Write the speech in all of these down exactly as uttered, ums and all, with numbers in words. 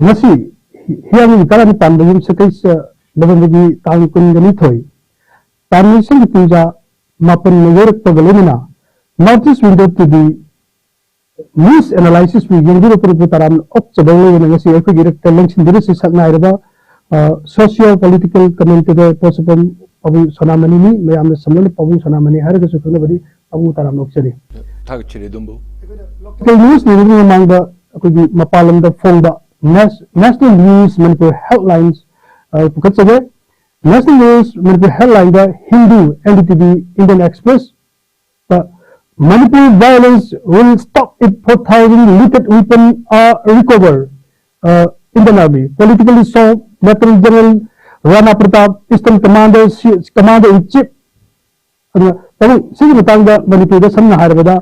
ꯉꯁꯤ ꯍꯤꯌꯥꯡꯒꯤ ꯇꯔꯥꯅꯤꯄꯥꯟꯗ ꯌꯨꯝꯁꯀꯩꯁ ꯂꯕꯟꯕꯒꯤ ꯇꯥꯡ ꯀꯨꯟꯒ ꯅꯤꯊꯣꯏ, ꯇꯥꯡ ꯅꯤꯁꯤꯡꯒꯤ ꯄꯨꯡꯖꯥ ꯃꯥꯄꯟꯅ ꯌꯧꯔꯛꯄꯒ ꯂꯣꯏꯅꯅ North East Window T V News Analysisꯄꯨ ꯌꯦꯡꯕꯤꯔꯛꯄꯗ ꯇꯔꯥꯝꯅ ꯑꯣꯛꯆꯕ ꯂꯣꯏꯅꯅ ꯉꯁꯤ ꯑꯩꯈꯣꯏꯒꯤ ꯏꯔꯛꯇ ꯂꯦꯡꯁꯤꯟꯕꯤꯔꯁꯤ ꯁꯛ ꯅꯥꯏꯔꯕ, ꯑ, Socio Political Commentator ꯄꯣꯠꯁꯨꯐꯝ ꯄꯥꯕꯨꯡ ꯁꯣꯅꯥꯃꯅꯤꯅꯤ꯫ ꯃꯌꯥꯝꯅ ꯁꯝꯂꯞꯅ ꯄꯥꯕꯨꯡ ꯁꯣꯅꯥꯃꯅꯤ ꯍꯥꯏꯔꯒꯁꯨ ꯈꯪꯅꯕꯗꯤ ꯄꯥꯕꯨꯡ ꯇꯔꯥꯝꯅ ꯑꯣꯛꯆꯔꯤ꯫ ꯊꯥꯒꯠꯆꯔꯤ ꯑꯗꯨꯝꯕꯨ꯫ Local news ꯅꯤꯡꯁꯤꯡꯕ ꯃꯃꯥꯡꯗ ꯑꯩꯈꯣꯏꯒꯤ ꯃꯄꯥꯟ ꯂꯝꯗ ꯐꯣꯡꯕ Nas-, National News Manipur Headlines, ꯑ, ꯄꯨꯈꯠꯆꯒꯦ꯫ National News Manipur Headlineꯗ Hindu, N D T V, Indian Express, Manipur violence will stop if four thousand looted weapon are recovered, uh, Indian Army. Politically shocked, Lieutenant General Rana Pratap, Eastern Commander, Commander in Chief, ꯑꯗꯨꯒ ꯇꯧ-, ꯁꯤꯒꯤ ꯃꯇꯥꯡꯗ ꯃꯅꯤꯄꯨꯔꯗ ꯁꯝꯅ ꯍꯥꯏꯔꯕꯗ,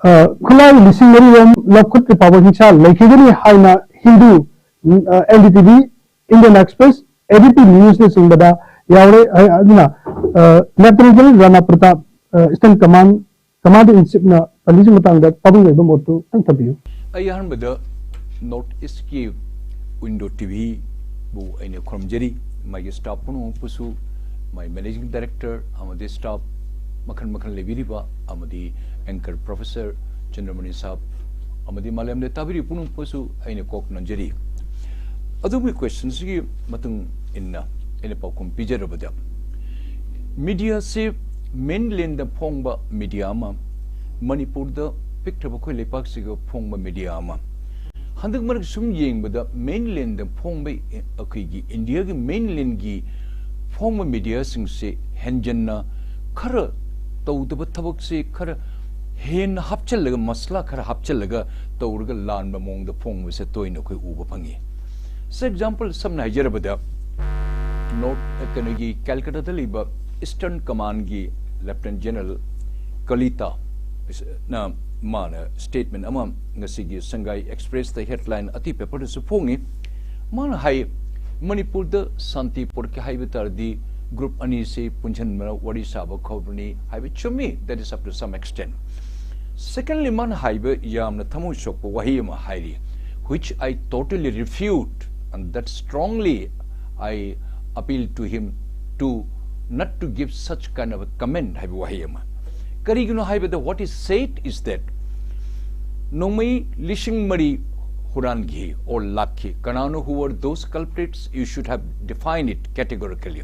ꯑ, ꯈꯨꯠꯂꯥꯏ ꯂꯤꯁꯤꯡ ꯃꯔꯤ ꯔꯣꯝ ꯂꯧꯈꯠꯇ꯭ꯔꯤ ꯐꯥꯎꯕ ꯍꯤꯡꯁꯥ ꯂꯩꯈꯤꯒꯅꯤ ꯍꯥꯏꯅ ꯍꯤꯟꯗꯨ, ꯑ, N D T V, Indian Express, A D P Newsꯅꯆꯤꯡꯕꯗ ꯌꯥꯎꯔꯦ꯫ ꯑ-, ꯑꯗꯨꯅ, ꯑ, Lieutenant General Rana Pratap, ꯑ, Eastern Command, Commander in Chiefꯅ ꯄꯜꯂꯤꯁꯤ ꯃꯇꯥꯡꯗ ꯄꯥꯕꯨꯡꯒꯤ ꯑꯣꯏꯕ ꯃꯣꯠꯇꯨ ꯈꯤꯇꯪ ꯊꯝꯕꯤꯌꯨ꯫ ꯑꯩ ꯑꯍꯥꯟꯕꯗ North Eastꯀꯤ Window TVꯕꯨ ꯑꯩꯅ ꯈꯨꯔꯨꯝꯖꯔꯤ꯫ ꯃꯥꯒꯤ staff ꯄꯨꯝꯅꯃꯛꯄꯨꯁꯨ, ꯃꯥꯒꯤ Managing Director ꯑꯃꯗꯤ staff ꯃꯈꯜ ꯃꯈꯜ ꯂꯩꯕꯤꯔꯤꯕ ꯑꯃꯗꯤ anchor Professor ꯆꯟꯗ꯭ꯔꯃꯅꯤ ꯁꯥꯍꯕ ꯑꯃꯗꯤ ꯃꯥꯂꯦꯝꯗ ꯇꯥꯕꯤꯔꯤꯕ ꯄꯨꯝꯅꯃꯛꯄꯨꯁꯨ ꯑꯩꯅ ꯀꯣꯛ ꯅꯣꯟꯖꯔꯤ꯫ ꯑꯗꯣꯝꯒꯤ questionꯁꯤꯒꯤ ꯃꯇꯨꯡ ꯏꯟꯅ ꯑꯩꯅ ꯄꯥꯎꯈꯨꯝ ꯄꯤꯖꯔꯕꯗ, mediaꯁꯤ mainlandꯗ ꯐꯣꯡꯕ media ꯑꯃ, ꯃꯅꯤꯄꯨꯔꯗ ꯄꯤꯛꯈ꯭ꯔꯕ ꯑꯩꯈꯣꯏ ꯂꯩꯄꯥꯛꯁꯤꯒ ꯐꯣꯡꯕ media ꯑꯃ, ꯍꯟꯗꯛ ꯃꯔꯛ ꯁꯨꯝ ꯌꯦꯡꯕꯗ mainlandꯗ ꯐꯣꯡꯕ, ꯑꯩꯈꯣꯏꯒꯤ Indiaꯒꯤ mainlandꯒꯤ ꯐꯣꯡꯕ mediaꯁꯤꯡꯁꯦ ꯍꯦꯟꯖꯟꯅ ꯈꯔ ꯇꯧꯗꯕ ꯊꯕꯛꯁꯦ ꯈꯔ ꯍꯦꯟꯅ ꯍꯥꯞꯆꯜꯂꯒ, ꯃꯁꯂꯥ ꯈꯔ ꯍꯥꯞꯆꯜꯂꯒ ꯇꯧꯔꯒ ꯂꯥꯟꯕ ꯃꯑꯣꯡꯗ ꯐꯣꯡꯕꯁꯦ ꯇꯣꯏꯅ ꯑꯩꯈꯣꯏ ꯎꯕ ꯐꯪꯉꯤ꯫ For example, ꯁꯝꯅ ꯍꯥꯏꯖꯔꯕꯗ, North, ꯀꯩꯅꯣꯒꯤ, ꯀꯦꯜꯀꯇꯥꯗ ꯂꯩꯕ Eastern Commandꯒꯤ Lieutenant General ꯀꯂꯤꯇꯥ ꯅ ꯃꯥꯅ statement ꯑꯃ ꯉꯁꯤꯒꯤ Sangai Expressꯇ headline ꯑꯇꯩ paperꯗꯁꯨ ꯐꯣꯡꯉꯤ꯫ ꯃꯥꯅ ꯍꯥꯏ, ꯃꯅꯤꯄꯨꯔꯗ ꯁꯥꯟꯇꯤ ꯄꯨꯔꯛꯀꯦ ꯍꯥꯏꯕ ꯇꯥꯔꯗꯤ group ꯑꯅꯤꯁꯤ ꯄꯨꯟꯁꯤꯟꯕꯅ ꯋꯥꯔꯤ ꯁꯥꯕ ꯈꯣꯠꯄꯅꯤ ꯍꯥꯏꯕ ꯆꯨꯝꯃꯤ, that is up to some extent꯫ Secondly, ꯃꯥꯅ ꯍꯥꯏꯕ ꯌꯥꯝꯅ ꯊꯃꯣꯏ ꯁꯣꯛꯄ ꯋꯥꯍꯩ ꯑꯃ ꯍꯥꯏꯔꯤ꯫ which I totally refute, and that strongly I appeal to him to not to give such kind of a comment ꯍꯥꯏꯕ ꯋꯥꯍꯩ ꯑꯃ꯫ ꯀꯔꯤꯒꯤꯅꯣ ꯍꯥꯏꯕꯗ, what is said is that ꯅꯣꯡꯃꯩ ꯂꯤꯁꯤꯡ ꯃꯔꯤ ꯍꯨꯔꯥꯟꯈꯤ or ꯂꯥꯛꯈꯤ꯫ ꯀꯅꯥꯅꯣ, who were those culprits? You should have defined it categorically.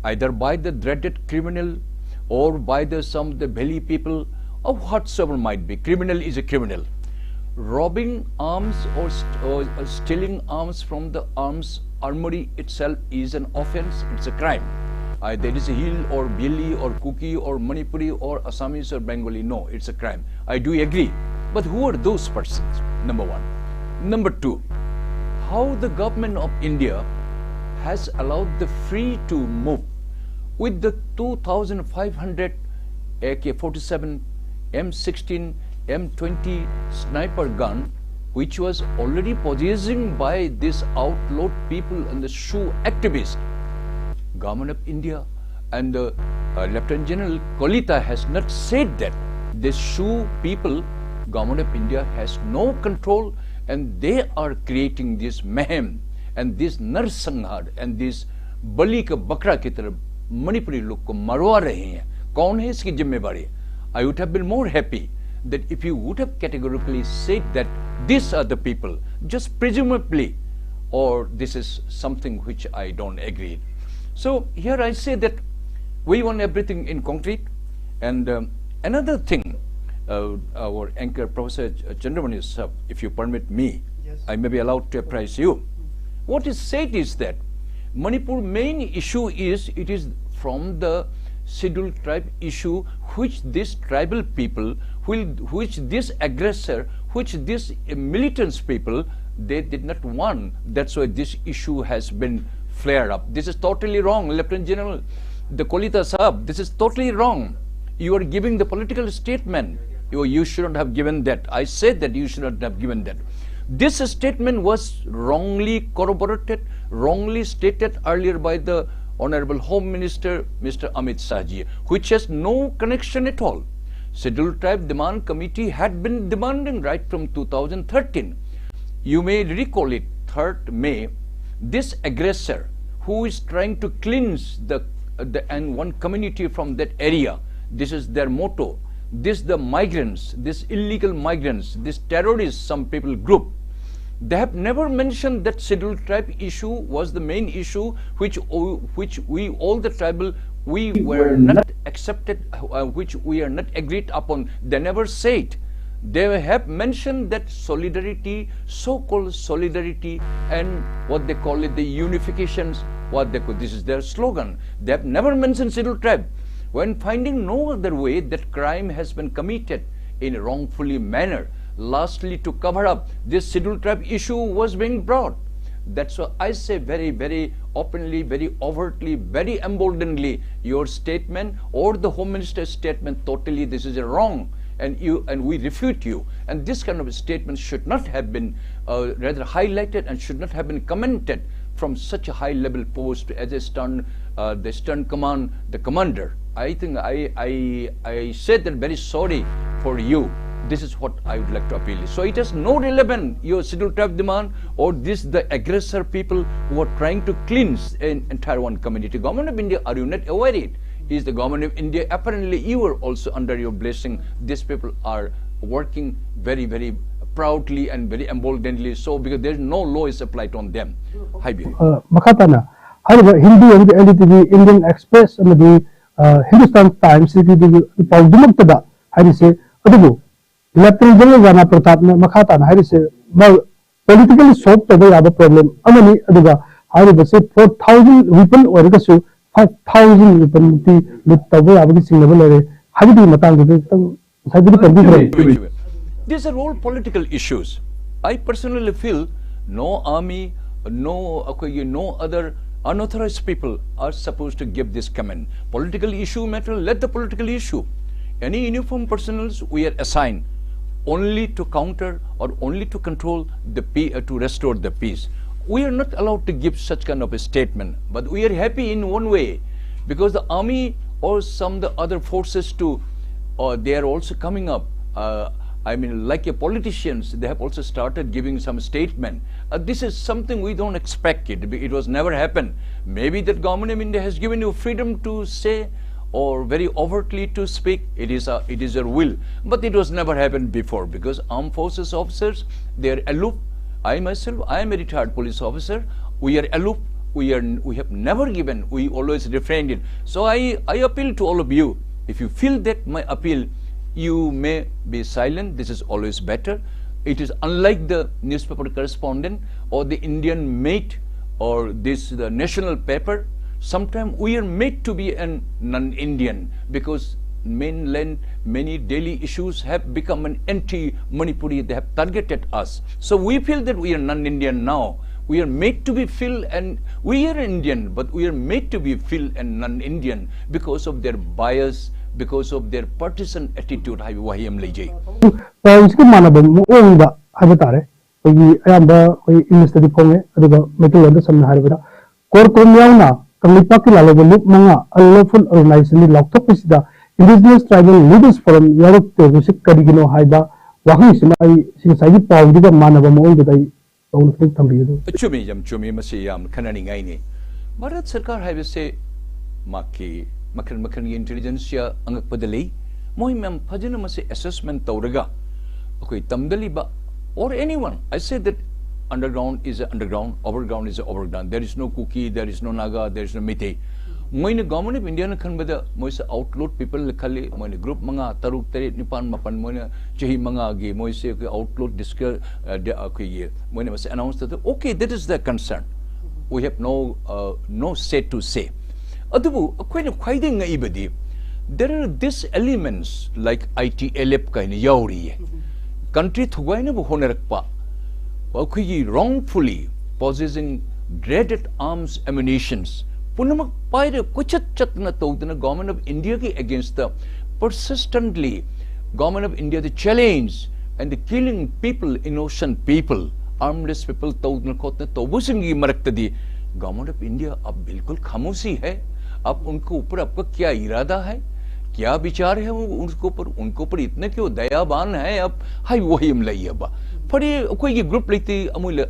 Either by the dreaded criminal or by the some the Valley people or whatsoever might be. Criminal is a criminal. Robbing arms or, st- or, or stealing arms from the arms armory itself is an offense, it's a crime. Either it is a Hill or Valley or Kuki or Manipuri or Assamese or Bengali, no, it's a crime. I do agree. But who are those persons? Number one. Number two, how the government of India has allowed the free to move with the two thousand five hundred A K forty-seven, M sixteen, M twenty sniper gun, which was already possessing by these outlawed people and the SHU activists. Government of India and the uh, Lieutenant General Kolita has not said that. This SHU people, Government of India has no control, and they are creating this mayhem and this narsanghar and this बलि का बकरा की तरह मणिपुरी लोग को मरवा रहे हैं। कौन है इसकी जिम्मेवारी? I would have been more happy that if you would have categorically said that these are the people, just presumably, or this is something which I don't agree. So here I say that we want everything in concrete. And um, another thing, uh, our anchor Professor Ch- Chandramani sir, if you permit me, Yes. I may be allowed to apprise you. What is said is that Manipur main issue is, it is from the scheduled tribe issue which this tribal people, will, which this aggressor, which this uh, militants people, they did not want. That's why this issue has been flared up. This is totally wrong, Lieutenant General, the Kolita Saab. This is totally wrong. You are giving the political statement. You, you shouldn't have given that. I said that you should not have given that. This statement was wrongly corroborated, wrongly stated earlier by the Honorable Home Minister, Mister Amit Shah ji, which has no connection at all. Scheduled Tribe Demand Committee had been demanding right from two thousand thirteen. You may recall it, third May, this aggressor who is trying to cleanse the, the and one community from that area, this is their motto. This the migrants, this illegal migrants, this terrorists, some people group, they have never mentioned that scheduled tribe issue was the main issue which o- which we all the tribal we were not accepted, uh, which we are not agreed upon. They never said. They have mentioned that solidarity, so-called solidarity, and what they call it, the unifications, what they could, this is their slogan. They have never mentioned scheduled tribe. When finding no other way that crime has been committed in a wrongfully manner, lastly, to cover up this scheduled tribe issue was being brought. That's why I say very, very openly, very overtly, very emboldenedly, your statement or the Home Minister's statement, totally this is a wrong, and you and we refute you. And this kind of statement should not have been uh, rather highlighted and should not have been commented from such a high level post as a stern, uh, the stern command, the commander. I think I, I, I said that very sorry for you. This is what I would like to appeal. So it has no relevance, your scheduled tribe demand, or this the aggressor people who are trying to cleanse an entire one community. Government of India, are you not aware it? Is the government of India, apparently you are also under your blessing. These people are working very, very proudly and very emboldenedly so, because there is no law is applied on them. Hi, Bill. ꯑ, ꯃꯈꯥ ꯇꯥꯅ ꯍꯥꯏꯔꯤꯕ ꯍꯤꯟꯗꯨ ꯑꯃꯗꯤ N D T V, Indian express ꯑꯃꯗꯤ ꯑ, Hindustan times ꯁꯤꯒꯤ ꯄꯥꯎꯗꯨꯃꯛꯇꯗ ꯍꯥꯏꯔꯤꯁꯦ꯫ ꯑꯗꯨꯕꯨ ꯂꯦꯐꯇꯤꯅꯦꯟ ꯖꯦꯅꯔꯦꯜ ꯔꯥꯅꯥ ꯄ꯭ꯔꯇꯥꯞꯅ ꯃꯈꯥ ꯇꯥꯅ ꯍꯥꯏꯔꯤꯁꯦ, ꯃꯥ ꯄꯣꯂꯤꯇꯤꯀꯦꯜꯂꯤ ꯁꯣꯜꯕ ꯇꯧꯕ ꯌꯥꯕ ꯄ꯭ꯔꯣꯕ꯭ꯂꯦꯝ ꯑꯃꯅꯤ꯫ ꯑꯗꯨꯒ ꯍꯥꯏꯔꯤꯕꯁꯦ ꯐꯣꯔ ꯊꯥꯎꯖꯟ ꯋꯤꯄꯟ ꯑꯣꯏꯔꯒꯁꯨ ꯐꯥꯏꯚ ꯊꯥꯎꯖꯟ ꯋꯤꯄꯟꯃꯨꯛꯇꯤ ꯂꯨꯠ ꯇꯧꯕ ꯌꯥꯕꯒꯤ ꯆꯤꯡꯅꯕ ꯂꯩꯔꯦ꯫ ꯍꯥꯏꯕꯗꯤ ꯃꯇꯥꯡꯗꯨꯗ ꯈꯤꯇꯪ ꯉꯁꯥꯏꯕꯨꯗꯤ ꯄꯟꯕꯤꯈ꯭ꯔꯦ꯫ These are all political issues. I personally feel no army, no, ꯑꯩꯈꯣꯏꯒꯤ, no other unauthorized people are supposed to give this comment. Political issue matter, let the political issue. Any uniform personnels, we are assigned only to counter or only to control the pe- uh, to restore the peace. We are not allowed to give such kind of a statement, but we are happy in one way because the army or some the other forces too, uh, they are also coming up. Uh, I mean, like a politicians, they have also started giving some statement. Uh, this is something we don't expect it. It was never happened. Maybe that government of India has given you freedom to say or very overtly to speak. It is a, it is your will. But it was never happened before because armed forces officers, they are aloof. I myself, I am a retired police officer. We are aloof. We are, we have never given. We always refrained it. So I, I appeal to all of you. If you feel that my appeal, you may be silent. This is always better. It is unlike the newspaper correspondent or the Indian mate or this the national paper. Sometimes we are made to be a non-Indian because mainland many daily issues have become an anti-Manipuri. They have targeted us. So we feel that we are non-Indian now. We are made to be feel and we are Indian, but we are made to be feel and non-Indian because of their bias, because of their partisan attitude. ꯍꯥꯏꯕ ꯋꯥꯍꯩ ꯑꯃ ꯂꯩꯖꯩ꯫ ꯇꯥꯎꯟꯁꯤꯒ ꯃꯥꯟꯅꯕ ꯃꯑꯣꯡꯗ ꯍꯥꯏꯕ ꯇꯥꯔꯦ꯫ ꯑꯩꯈꯣꯏꯒꯤ ꯑꯌꯥꯝꯕ ꯑꯩꯈꯣꯏ ꯏꯪꯂꯤꯁꯇꯗꯤ ꯐꯣꯡꯉꯦ, ꯑꯗꯨꯒ ꯃꯩꯇꯩꯂꯣꯟꯗ ꯁꯝꯅ ꯍꯥꯏꯔꯕꯗ ꯀꯣꯔ ꯀꯣꯔꯣꯝ ꯌꯥꯎꯅ ꯀꯪꯂꯩꯄꯥꯛꯀꯤ ꯂꯥꯜꯍꯧꯕ ꯂꯨꯞ ꯃꯉꯥ unlawful organizationꯗꯒꯤ ꯂꯥꯎꯊꯣꯛꯄꯁꯤꯗ Indigenous Tribal Leaders Forum ꯌꯥꯎꯔꯛꯇꯕꯁꯤ ꯀꯔꯤꯒꯤꯅꯣ ꯍꯥꯏꯕ ꯋꯥꯍꯪꯁꯤꯃ ꯑꯩ ꯁꯤ ꯉꯁꯥꯏꯒꯤ ꯄꯥꯎꯗꯨꯒ ꯃꯥꯟꯅꯕ ꯃꯑꯣꯡꯗꯨꯗ ꯑꯩ ꯇꯧꯅ ꯈꯤꯇꯪ ꯊꯝꯕꯤꯒꯗꯕ꯫ ꯑꯆꯨꯝꯃꯤ, ꯌꯥꯝ ꯆꯨꯝꯃꯤ꯫ ꯃꯁꯤ ꯌꯥꯝ ꯈꯟꯅꯅꯤꯡꯉꯥꯏꯅꯤ꯫ ꯚꯥꯔꯠ ꯁꯔꯀꯥꯔ ꯍꯥꯏꯕꯁꯦ ꯃꯍꯥꯛꯀꯤ ꯃꯈꯜ ꯃꯈꯜꯒꯤ ꯏꯟꯇꯦꯂꯤꯖꯦꯟꯁꯤꯌꯥ ꯑꯉꯛꯄꯗ ꯂꯩ꯫ ꯃꯣꯏ ꯃꯌꯥꯝ ꯐꯖꯅ ꯃꯁꯤ ꯑꯦꯁꯦꯁꯃꯦꯟ ꯇꯧꯔꯒ ꯑꯩꯈꯣꯏ ꯇꯝꯗ ꯂꯩꯕ or anyone, I say that underground is a underground, overground is a overground, there is no Kuki, there is no Naga, there is no Meitei. ꯃꯣꯏꯅ ꯒꯣꯚꯔꯟꯃꯦꯟꯠ ꯑꯣꯐ ꯏꯟꯗꯤꯌꯥꯅ ꯈꯟꯕꯗ ꯃꯣꯏꯁꯦ ꯑꯥꯎꯠꯂꯣꯠ ꯄꯤꯄꯜ ꯈꯜꯂꯤ꯫ ꯃꯣꯏꯅ ꯒ꯭ꯔꯨꯞ ꯃꯉꯥ, ꯇꯔꯨꯛ, ꯇꯔꯦꯠ, ꯅꯤꯄꯥꯜ, ꯃꯥꯄꯜ, ꯃꯣꯏꯅ ꯆꯍꯤ ꯃꯉꯥꯒꯤ ꯃꯣꯏꯁꯦ ꯑꯩꯈꯣꯏ ꯑꯥꯎꯠꯂꯣꯠ ꯗꯤꯁꯀ ꯑꯩꯈꯣꯏꯒꯤ ꯃꯣꯏꯅ ꯃꯁꯤ ꯑꯦꯅꯥꯎꯟꯁ ꯇꯧꯗ, okay, that is the concern. We have no, uh, no say to say. ꯑꯗꯨꯕꯨ ꯑꯩꯈꯣꯏꯅ ꯈ꯭ꯋꯥꯏꯗꯒꯤ ꯉꯛꯏꯕꯗꯤ there are these elements like I T L F ꯀꯥꯏꯅ ꯌꯥꯎꯔꯤꯌꯦ꯫ ꯀꯟꯇ꯭ꯔꯤ ꯊꯨꯒꯥꯏꯅꯕ ꯍꯣꯠꯅꯔꯛꯄ, ꯑꯩꯈꯣꯏꯒꯤ wrongfully possessing graded arms ammunitions ꯄꯨꯝꯅꯃꯛ ꯄꯥꯏꯔꯒ ꯀꯣꯏꯆꯠ ꯆꯠꯇꯅ ꯇꯧꯗꯅ ꯒꯣꯚꯔꯟꯃꯦꯟꯠ ꯑꯣꯐ ꯏꯟꯗꯤꯌꯥꯒꯤ ꯑꯦꯒꯦꯟꯁꯇ persistently ꯒꯣꯚꯔꯟꯃꯦꯟꯠ ꯑꯣꯐ ꯏꯟꯗꯤꯌꯥꯗ challenge and the killing people, innocent people, armless people ꯇꯧꯗꯅ ꯈꯣꯠꯇꯅ ꯇꯧꯕꯁꯤꯡꯒꯤ ꯃꯔꯛꯇꯗꯤ Government of India, अब बिल्कुल खामोशी है। अब उनके ऊपर आपका क्या इरादा है? क्या विचार है वो उनके ऊपर, उनके ऊपर इतने क्यों दयावान है आप? ꯍꯥꯏꯕ ꯋꯥꯍꯩ ꯑꯃ ꯂꯩꯌꯦꯕ꯫ ꯐꯔꯦ, ꯑꯩꯈꯣꯏꯒꯤ ꯒ꯭ꯔꯨꯞ ꯂꯩꯇꯦ, ꯑꯃꯣꯏ ꯂꯩ,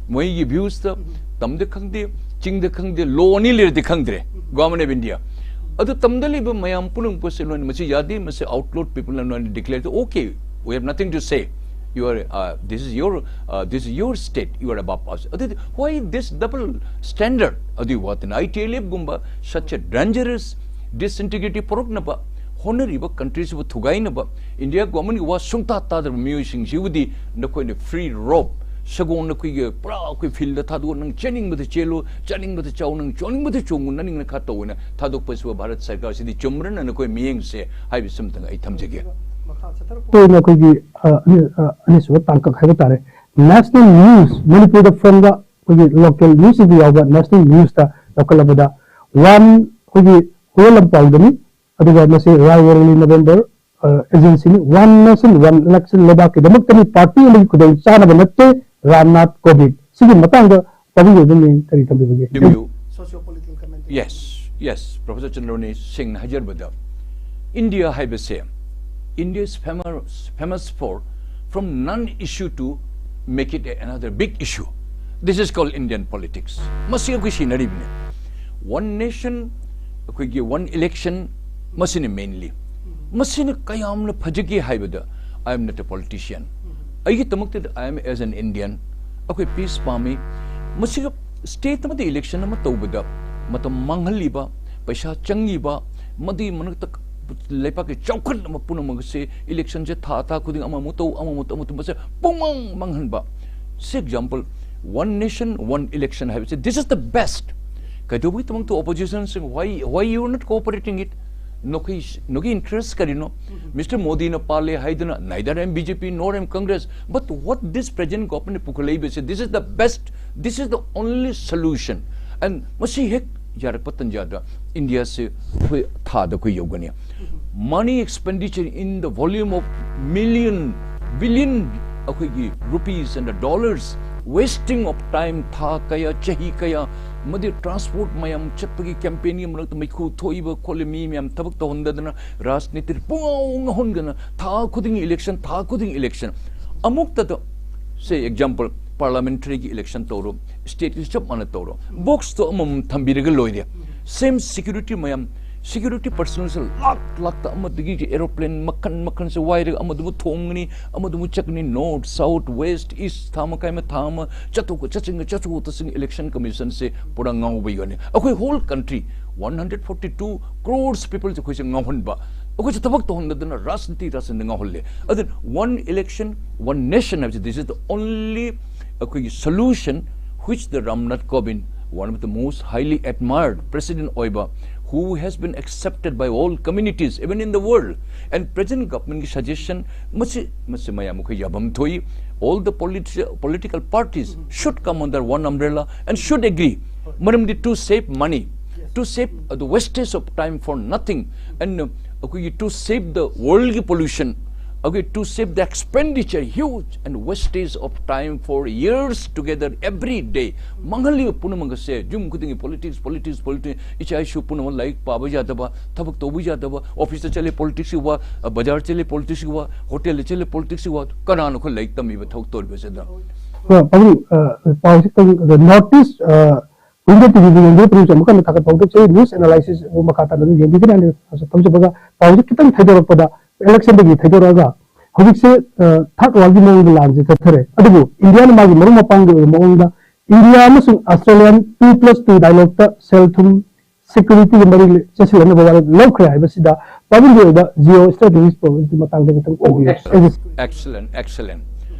ꯃꯣꯏꯒꯤ ꯚ꯭ꯌꯨꯁꯇ ꯇꯝꯗ ꯈꯪꯗꯦ, ꯆꯤꯡꯗ ꯈꯪꯗꯦ, ꯂꯣ ꯑꯅꯤ ꯂꯩꯔꯗꯤ ꯈꯪꯗ꯭ꯔꯦ, ꯒꯣꯚꯔꯟꯃꯦꯟ ꯑꯣꯐ ꯏꯟꯗꯤꯌꯥ꯫ ꯑꯗꯨ ꯇꯝꯗ ꯂꯩꯕ ꯃꯌꯥꯝ ꯄꯨꯝꯅꯃꯛꯄꯁꯦ ꯂꯣꯏꯅ ꯃꯁꯤ ꯌꯥꯗꯦ, ꯃꯁꯤ ꯑꯥꯎꯠꯂꯣꯠ ꯄꯤꯄꯜꯅ ꯂꯣꯏꯅ ꯗꯤꯀ꯭ꯂꯦꯌꯔ ꯇꯧ, "Okay, we have nothing to say, you are, uh, this is your, uh, this is your state, you are above us." ꯑꯗꯨꯗꯤ why this double standard? ꯑꯗꯨꯒꯤ ꯋꯥꯇꯅ ꯑꯥꯏ ꯇꯤ ꯑꯦꯜ ꯑꯦꯐ ꯒꯨꯝꯕ such a dangerous disintegrity ꯄꯨꯔꯛꯅꯕ ꯍꯣꯠꯅꯔꯤꯕ ꯀꯟꯇ꯭ꯔꯤꯁꯤꯕꯨ ꯊꯨꯒꯥꯏꯅꯕ India ꯒꯣꯚꯔꯟꯃꯦꯟꯒꯤ ꯋꯥ ꯁꯨꯡꯇꯥ ꯇꯥꯗ꯭ꯔꯕ ꯃꯤꯑꯣꯏꯁꯤꯡꯁꯤꯕꯨꯗꯤ ꯅꯈꯣꯏꯅ free rope, ꯁꯒꯣꯜ ꯅꯈꯣꯏꯒꯤ ꯄꯨꯔꯥ ꯑꯩꯈꯣꯏ ꯐꯤꯜꯗ ꯊꯥꯗꯣꯛꯑ ꯅꯪ ꯆꯦꯟꯅꯤꯡꯕꯗ ꯆꯦꯜꯂꯨ, ꯆꯥꯅꯤꯡꯕꯗ ꯆꯥꯎ, ꯅꯪ ꯆꯣꯡꯅꯤꯡꯕꯗ ꯆꯣꯡꯉꯨ, ꯅꯅꯤꯡꯅ ꯈꯔ ꯇꯧꯑꯣꯅ ꯊꯥꯗꯣꯛꯄꯁꯤꯕꯨ ꯚꯥꯔꯠ ꯁꯔꯀꯥꯔꯁꯤꯗꯤ ꯆꯨꯝꯕ꯭ꯔꯅ ꯅꯈꯣꯏ ꯃꯤꯠꯌꯦꯡꯁꯦ ꯍꯥꯏꯕꯁꯤꯃꯇꯪ ꯑꯩ ꯊꯝꯖꯒꯦ꯫ ꯃꯈꯥ ꯆꯠꯊꯔꯛꯄ ꯑꯣꯏꯅ ꯑꯩꯈꯣꯏꯒꯤ, ꯑ, ꯑꯅꯤ-, ꯑ, ꯑꯅꯤꯁꯨꯕ ꯇꯥꯡꯀꯛ ꯍꯥꯏꯕ ꯇꯥꯔꯦ꯫ ꯅꯦꯁꯅꯦꯜ ꯅ꯭ꯌꯨꯁ, ꯃꯅꯤꯄꯨꯔꯗ ꯐꯣꯡꯕ ꯑꯩꯈꯣꯏꯒꯤ ꯂꯣꯀꯦꯜ ꯅ꯭ꯌꯨꯁꯇꯗꯤ ꯌꯥꯎꯕ ꯅꯦꯁꯅꯦꯜ ꯅ꯭ꯌꯨꯁꯇ ꯂꯧꯈꯠꯂꯕꯗ, ꯋꯥꯟ, ꯑꯩꯈꯣꯏꯒꯤ ꯍꯨꯌꯦꯟ ꯂꯝꯄꯥꯎꯗꯅꯤ, ꯑꯗꯨꯒ ꯃꯁꯤ ꯔꯥꯏ ꯋꯥꯔꯣꯂꯤ ꯅꯕꯦꯝꯕꯔ, ꯑ, ꯑꯦꯖꯦꯟꯁꯤꯅꯤ꯫ ꯋꯥꯟ ꯅꯦꯁꯟ ꯋꯥꯟ ꯏꯂꯦꯛꯁꯟ ꯂꯩꯕꯥꯛꯀꯤꯗꯃꯛꯇꯅꯤ, ꯄꯥꯔꯇꯤ ꯑꯃꯒꯤ ꯈꯨꯗꯣꯡ ꯆꯥꯅꯕ ꯅꯠꯇꯦ꯫ ꯔꯥꯝꯅꯥꯊ ꯀꯣꯕꯤꯟꯗ꯫ ꯁꯤꯒꯤ ꯃꯇꯥꯡꯗ ꯄꯥꯕꯨꯡꯒꯤ ꯑꯣꯏꯕ ꯃꯤꯡ ꯀꯔꯤ ꯊꯝꯕꯤꯕꯒꯦ? Yes, yes, Professor Chandramani, ꯁꯦꯡꯅ ꯍꯥꯏꯖꯔꯕꯗ, ꯏꯟꯗꯤꯌꯥ ꯍꯥꯏꯕꯁꯦ, India is famous, famous for from non-issue to make it another big issue. This is called Indian politics. ꯃꯁꯤ ꯑꯩꯈꯣꯏ ꯁꯤꯟꯅꯔꯤꯕꯅꯤ꯫ ꯋꯥꯟ ꯅꯦꯁꯟ, ꯑꯩꯈꯣꯏꯒꯤ ꯋꯥꯟ ꯏꯂꯦꯛꯁꯟ, ꯃꯁꯤꯅ ꯃꯦꯟꯂꯤ꯫ ꯃꯁꯤꯅ ꯀꯌꯥꯝꯅ ꯐꯖꯒꯦ ꯍꯥꯏꯕꯗ, I am not a politician. ꯑꯩꯒꯤꯗꯃꯛꯇꯗꯤ I am as an Indian. ꯑꯩꯈꯣꯏ piece ꯄꯥꯝꯃꯤ꯫ ꯃꯁꯤꯒ state ꯑꯃꯗ ꯏꯂꯦꯛꯁꯟ ꯑꯃ ꯇꯧꯕꯗ ꯃꯇꯝ ꯃꯥꯡꯍꯜꯂꯤꯕ, ꯄꯩꯁꯥ ꯆꯪꯉꯤꯕ, ꯃꯗꯨꯒꯤ ꯃꯔꯛꯇ ꯂꯩꯕꯥꯛꯀꯤ ꯆꯥꯎꯈꯠꯅꯕ ꯄꯨꯝꯅꯃꯛ ꯑꯁꯤ ꯏꯂꯦꯛꯁꯟꯁꯦ ꯊꯥ, ꯊꯥ ꯈꯨꯗꯤꯡ ꯑꯃꯃꯨꯛ ꯇꯧ, ꯑꯃꯃꯨꯛ ꯇꯧ, ꯑꯃꯃꯨꯛ ꯇꯧ, ꯃꯁꯤ ꯄꯨꯡꯃꯥꯡ ꯃꯥꯡꯍꯟꯕ꯫ ꯁꯤ example, one nation one election ꯍꯥꯏꯕꯁꯦ, this is the best. ꯀꯩꯗꯧꯕꯒꯤꯗꯃꯛꯇ ꯑꯣꯄꯣꯖꯤꯁꯟꯁꯤꯡ, why, why you are not cooperating it? ꯅꯈꯣꯏ, ꯅꯈꯣꯏꯒꯤ ꯏꯟꯇꯔꯦꯁ ꯀꯔꯤꯅꯣ? ꯃꯤꯁꯇꯔ ꯃꯣꯗꯤꯅ ꯄꯥꯜꯂꯦ ꯍꯥꯏꯗꯨꯅ, neither I am B J P nor I am Congress, but what this present government ꯄꯨꯈꯠꯂꯛꯏꯕꯁꯦ, this is the best, this is the only solution. And ꯃꯁꯤ ꯍꯦꯛ ꯌꯥꯔꯛꯄ ꯇꯟꯖꯥꯗ ꯏꯟꯗꯤꯌꯥꯁꯦ ꯑꯩꯈꯣꯏ ꯊꯥꯗ ꯑꯩꯈꯣꯏ ꯌꯧꯒꯅꯤ꯫ Money expenditure in the volume of million, billion, ꯑꯩꯈꯣꯏꯒꯤ rupees and the dollars, wasting of time, ꯊꯥ ꯀꯌꯥ, ꯆꯍꯤ ꯀꯌꯥ, ꯃꯗꯨ ꯇ꯭ꯔꯥꯟꯁꯄꯣꯔꯠ ꯃꯌꯥꯝ ꯆꯠꯄꯒꯤ ꯀꯦꯝꯄꯦꯟꯒꯤ ꯃꯔꯛꯇ ꯃꯩꯈꯨ ꯊꯣꯛꯏꯕ ꯈꯣꯠꯂꯤ, ꯃꯤ ꯃꯌꯥꯝ ꯊꯕꯛ ꯇꯧꯍꯟꯗꯗꯅ ꯔꯥꯖꯅꯤꯇꯤ ꯄꯨꯡꯉꯥꯎ ꯉꯥꯎꯍꯟꯗꯅ ꯊꯥ ꯈꯨꯗꯤꯡꯒꯤ ꯏꯂꯦꯛꯁꯟ, ꯊꯥ ꯈꯨꯗꯤꯡꯒꯤ ꯏꯂꯦꯛꯁꯟ꯫ ꯑꯃꯨꯛꯇꯗ ꯁꯦ ꯑꯦꯛꯖꯥꯝꯄꯜ ꯄꯥꯔꯂꯥꯃꯦꯟꯇꯔꯤꯒꯤ ꯏꯂꯦꯛꯁꯟ ꯇꯧꯔꯣ, ꯁ꯭ꯇꯦꯠꯀꯤꯁꯨ ꯆꯞ ꯃꯥꯟꯅ ꯇꯧꯔꯣ, ꯕꯣꯛꯁꯇꯣ ꯑꯃꯃꯝ ꯊꯝꯕꯤꯔꯒ ꯂꯣꯏꯔꯦ꯫ ꯁꯦꯝ ꯁꯦꯀ꯭ꯌꯨꯔꯤꯇꯤ ꯃꯌꯥꯝ, ꯁꯦꯀ꯭ꯌꯨꯔꯤꯇꯤ ꯄꯔꯁꯅꯦꯜꯁꯦ ꯂꯥꯛ ꯂꯥꯛꯇ ꯑꯃꯗꯒꯤ ꯑꯦꯔꯣꯄ꯭ꯂꯦꯟ ꯃꯈꯜ ꯃꯈꯜꯁꯦ ꯋꯥꯏꯔꯒ ꯑꯃꯗꯨꯕꯨ ꯊꯣꯡꯒꯅꯤ, ꯑꯃꯗꯨꯕꯨ ꯆꯠꯀꯅꯤ, ꯅꯣꯔꯠ ꯁꯥꯎꯠ ꯋꯦꯁ ꯏꯁ ꯊꯥ ꯑꯃ ꯀꯥꯏ ꯑꯃ ꯊꯥ ꯑꯃ ꯆꯠꯊꯣꯛ ꯆꯠꯁꯤꯟꯒ ꯆꯠꯊꯣꯛ ꯆꯠꯁꯤꯟ ꯏꯂꯦꯛꯁꯟ ꯀꯃꯤꯁꯟꯁꯦ ꯄꯨꯔꯥ ꯉꯥꯎꯕ ꯌꯣꯟꯅꯤ꯫ ꯑꯩꯈꯣꯏ whole country one hundred forty two crores ꯄꯤꯄꯜꯁꯦ ꯑꯩꯈꯣꯏꯁꯦ ꯉꯥꯎꯍꯟꯕ, ꯑꯩꯈꯣꯏꯁꯦ ꯊꯕꯛ ꯇꯧꯍꯟꯗꯗꯅ ꯔꯥꯖꯅꯤꯇꯤ ꯔꯥꯖꯅꯤꯇꯤ ꯉꯥꯎꯍꯜꯂꯦ꯫ ꯑꯗꯨꯅ ꯋꯥꯟ ꯏꯂꯦꯛꯁꯟ ꯋꯥꯟ ꯅꯦꯁꯟ ꯍꯥꯏꯕꯁꯤ this is the only ꯑꯩꯈꯣꯏꯒꯤ solution which the Ramnath Kovind, one of the most highly admired president ꯑꯣꯏꯕ, who has been accepted by all communities even in the world, and present governmentꯀꯤ suggestion ꯃꯁꯤ ꯃꯁꯤ ꯃꯌꯥꯝ ꯑꯩꯈꯣꯏ ꯌꯥꯐꯝ ꯊꯣꯛꯏ꯫ All the politi- political parties should come under one umbrella and should agree. ꯃꯔꯝꯗꯤ to save money, to save the wastage of time for nothing, and ꯑꯩꯈꯣꯏꯒꯤ to save the worldꯀꯤ pollution, okay, to save the expenditure, huge and wastage of time for years together every day. ꯃꯥꯡꯍꯜꯂꯤꯕ ꯄꯨꯝꯅꯃꯛ ꯑꯁꯦ ꯌꯨꯝ ꯈꯨꯗꯤꯡꯒꯤ politics, politics, politics, ꯏꯆꯥ ꯏꯁꯨ ꯄꯨꯝꯅꯃꯛ ꯂꯥꯏꯔꯤꯛ ꯄꯥꯕ ꯌꯥꯗꯕ, ꯊꯕꯛ ꯇꯧꯕ ꯌꯥꯗꯕ, officeꯇ ꯆꯠꯂꯦ politicsꯀꯤ ꯋꯥ, ꯕꯖꯥꯔ ꯆꯠꯂꯦ politicsꯀꯤ ꯋꯥ, hotelꯗ ꯆꯠꯂꯦ politicsꯀꯤ ꯋꯥ, ꯀꯅꯥꯅꯣ ꯑꯩꯈꯣꯏ ꯂꯥꯏꯔꯤꯛ ꯇꯝꯃꯤꯕ ꯊꯕꯛ ꯇꯧꯔꯤꯕꯁꯤꯗ? ꯄꯥꯎ ꯈꯤꯇꯪ, ꯅꯣꯔꯠ ꯏꯁ ꯋꯤꯡꯒꯔ ꯇꯤꯚꯤꯗ ꯌꯦꯡꯕꯤꯔꯛꯄꯗꯁꯨ ꯑꯃꯨꯛ ꯍꯟꯅ ꯊꯥꯒꯠꯄ ꯐꯣꯡꯗꯣꯛꯆꯩ꯫ ꯅ꯭ꯌꯨꯁ ꯑꯦꯅꯥꯂꯥꯏꯁꯤꯁ ꯃꯈꯥ ꯇꯥꯅ ꯑꯗꯨꯝ ꯌꯦꯡꯕꯤꯒꯅꯤ꯫ ꯑꯩꯅ ꯊꯝꯖꯕꯒ ꯄꯥꯎꯁꯦ ꯈꯤꯇꯪ ꯊꯩꯗꯣꯔꯛꯄꯗ, ꯏꯂꯦꯛꯁꯟꯗꯒꯤ ꯊꯩꯗꯣꯔꯛꯑꯒ ꯍꯧꯖꯤꯛꯁꯦ ꯊꯥꯔꯠ ꯋꯥꯔꯜꯒꯤ ꯃꯑꯣꯡꯗ ꯂꯥꯟꯁꯦ ꯆꯠꯊꯔꯦ꯫ ꯑꯗꯨꯕꯨ ꯏꯟꯗꯤꯌꯥꯅ ꯃꯥꯒꯤ ꯃꯔꯨꯞ ꯃꯄꯥꯡꯒꯤ ꯑꯣꯏꯕ ꯃꯑꯣꯡꯗ ꯏꯟꯗꯤꯌꯥ ꯑꯃꯁꯨꯡ ꯑꯁꯇ꯭ꯔꯦꯂꯤꯌꯥꯟ two plus two dialogueꯇ ꯁꯦꯜ ꯊꯨꯝ ꯁꯦꯀ꯭ꯌꯨꯔꯤꯇꯤꯒꯤ ꯃꯔꯤ ꯆꯦꯁꯤꯜꯂꯛꯅꯕ ꯋꯥꯔꯦꯞ ꯂꯧꯈ꯭ꯔꯦ ꯍꯥꯏꯕꯁꯤꯗ ꯄꯥꯕꯨꯡꯒꯤ ꯑꯣꯏꯕ ꯖꯤꯑꯣ ꯁ꯭ꯇ꯭ꯔꯦꯇꯦꯖꯤꯛ ꯄ꯭ꯔꯣꯕ꯭ꯂꯦꯝꯒꯤ ꯃꯇꯥꯡꯗ ꯈꯤꯇꯪ ꯐꯣꯡꯕꯤꯌꯨ꯫ Excellent, excellent.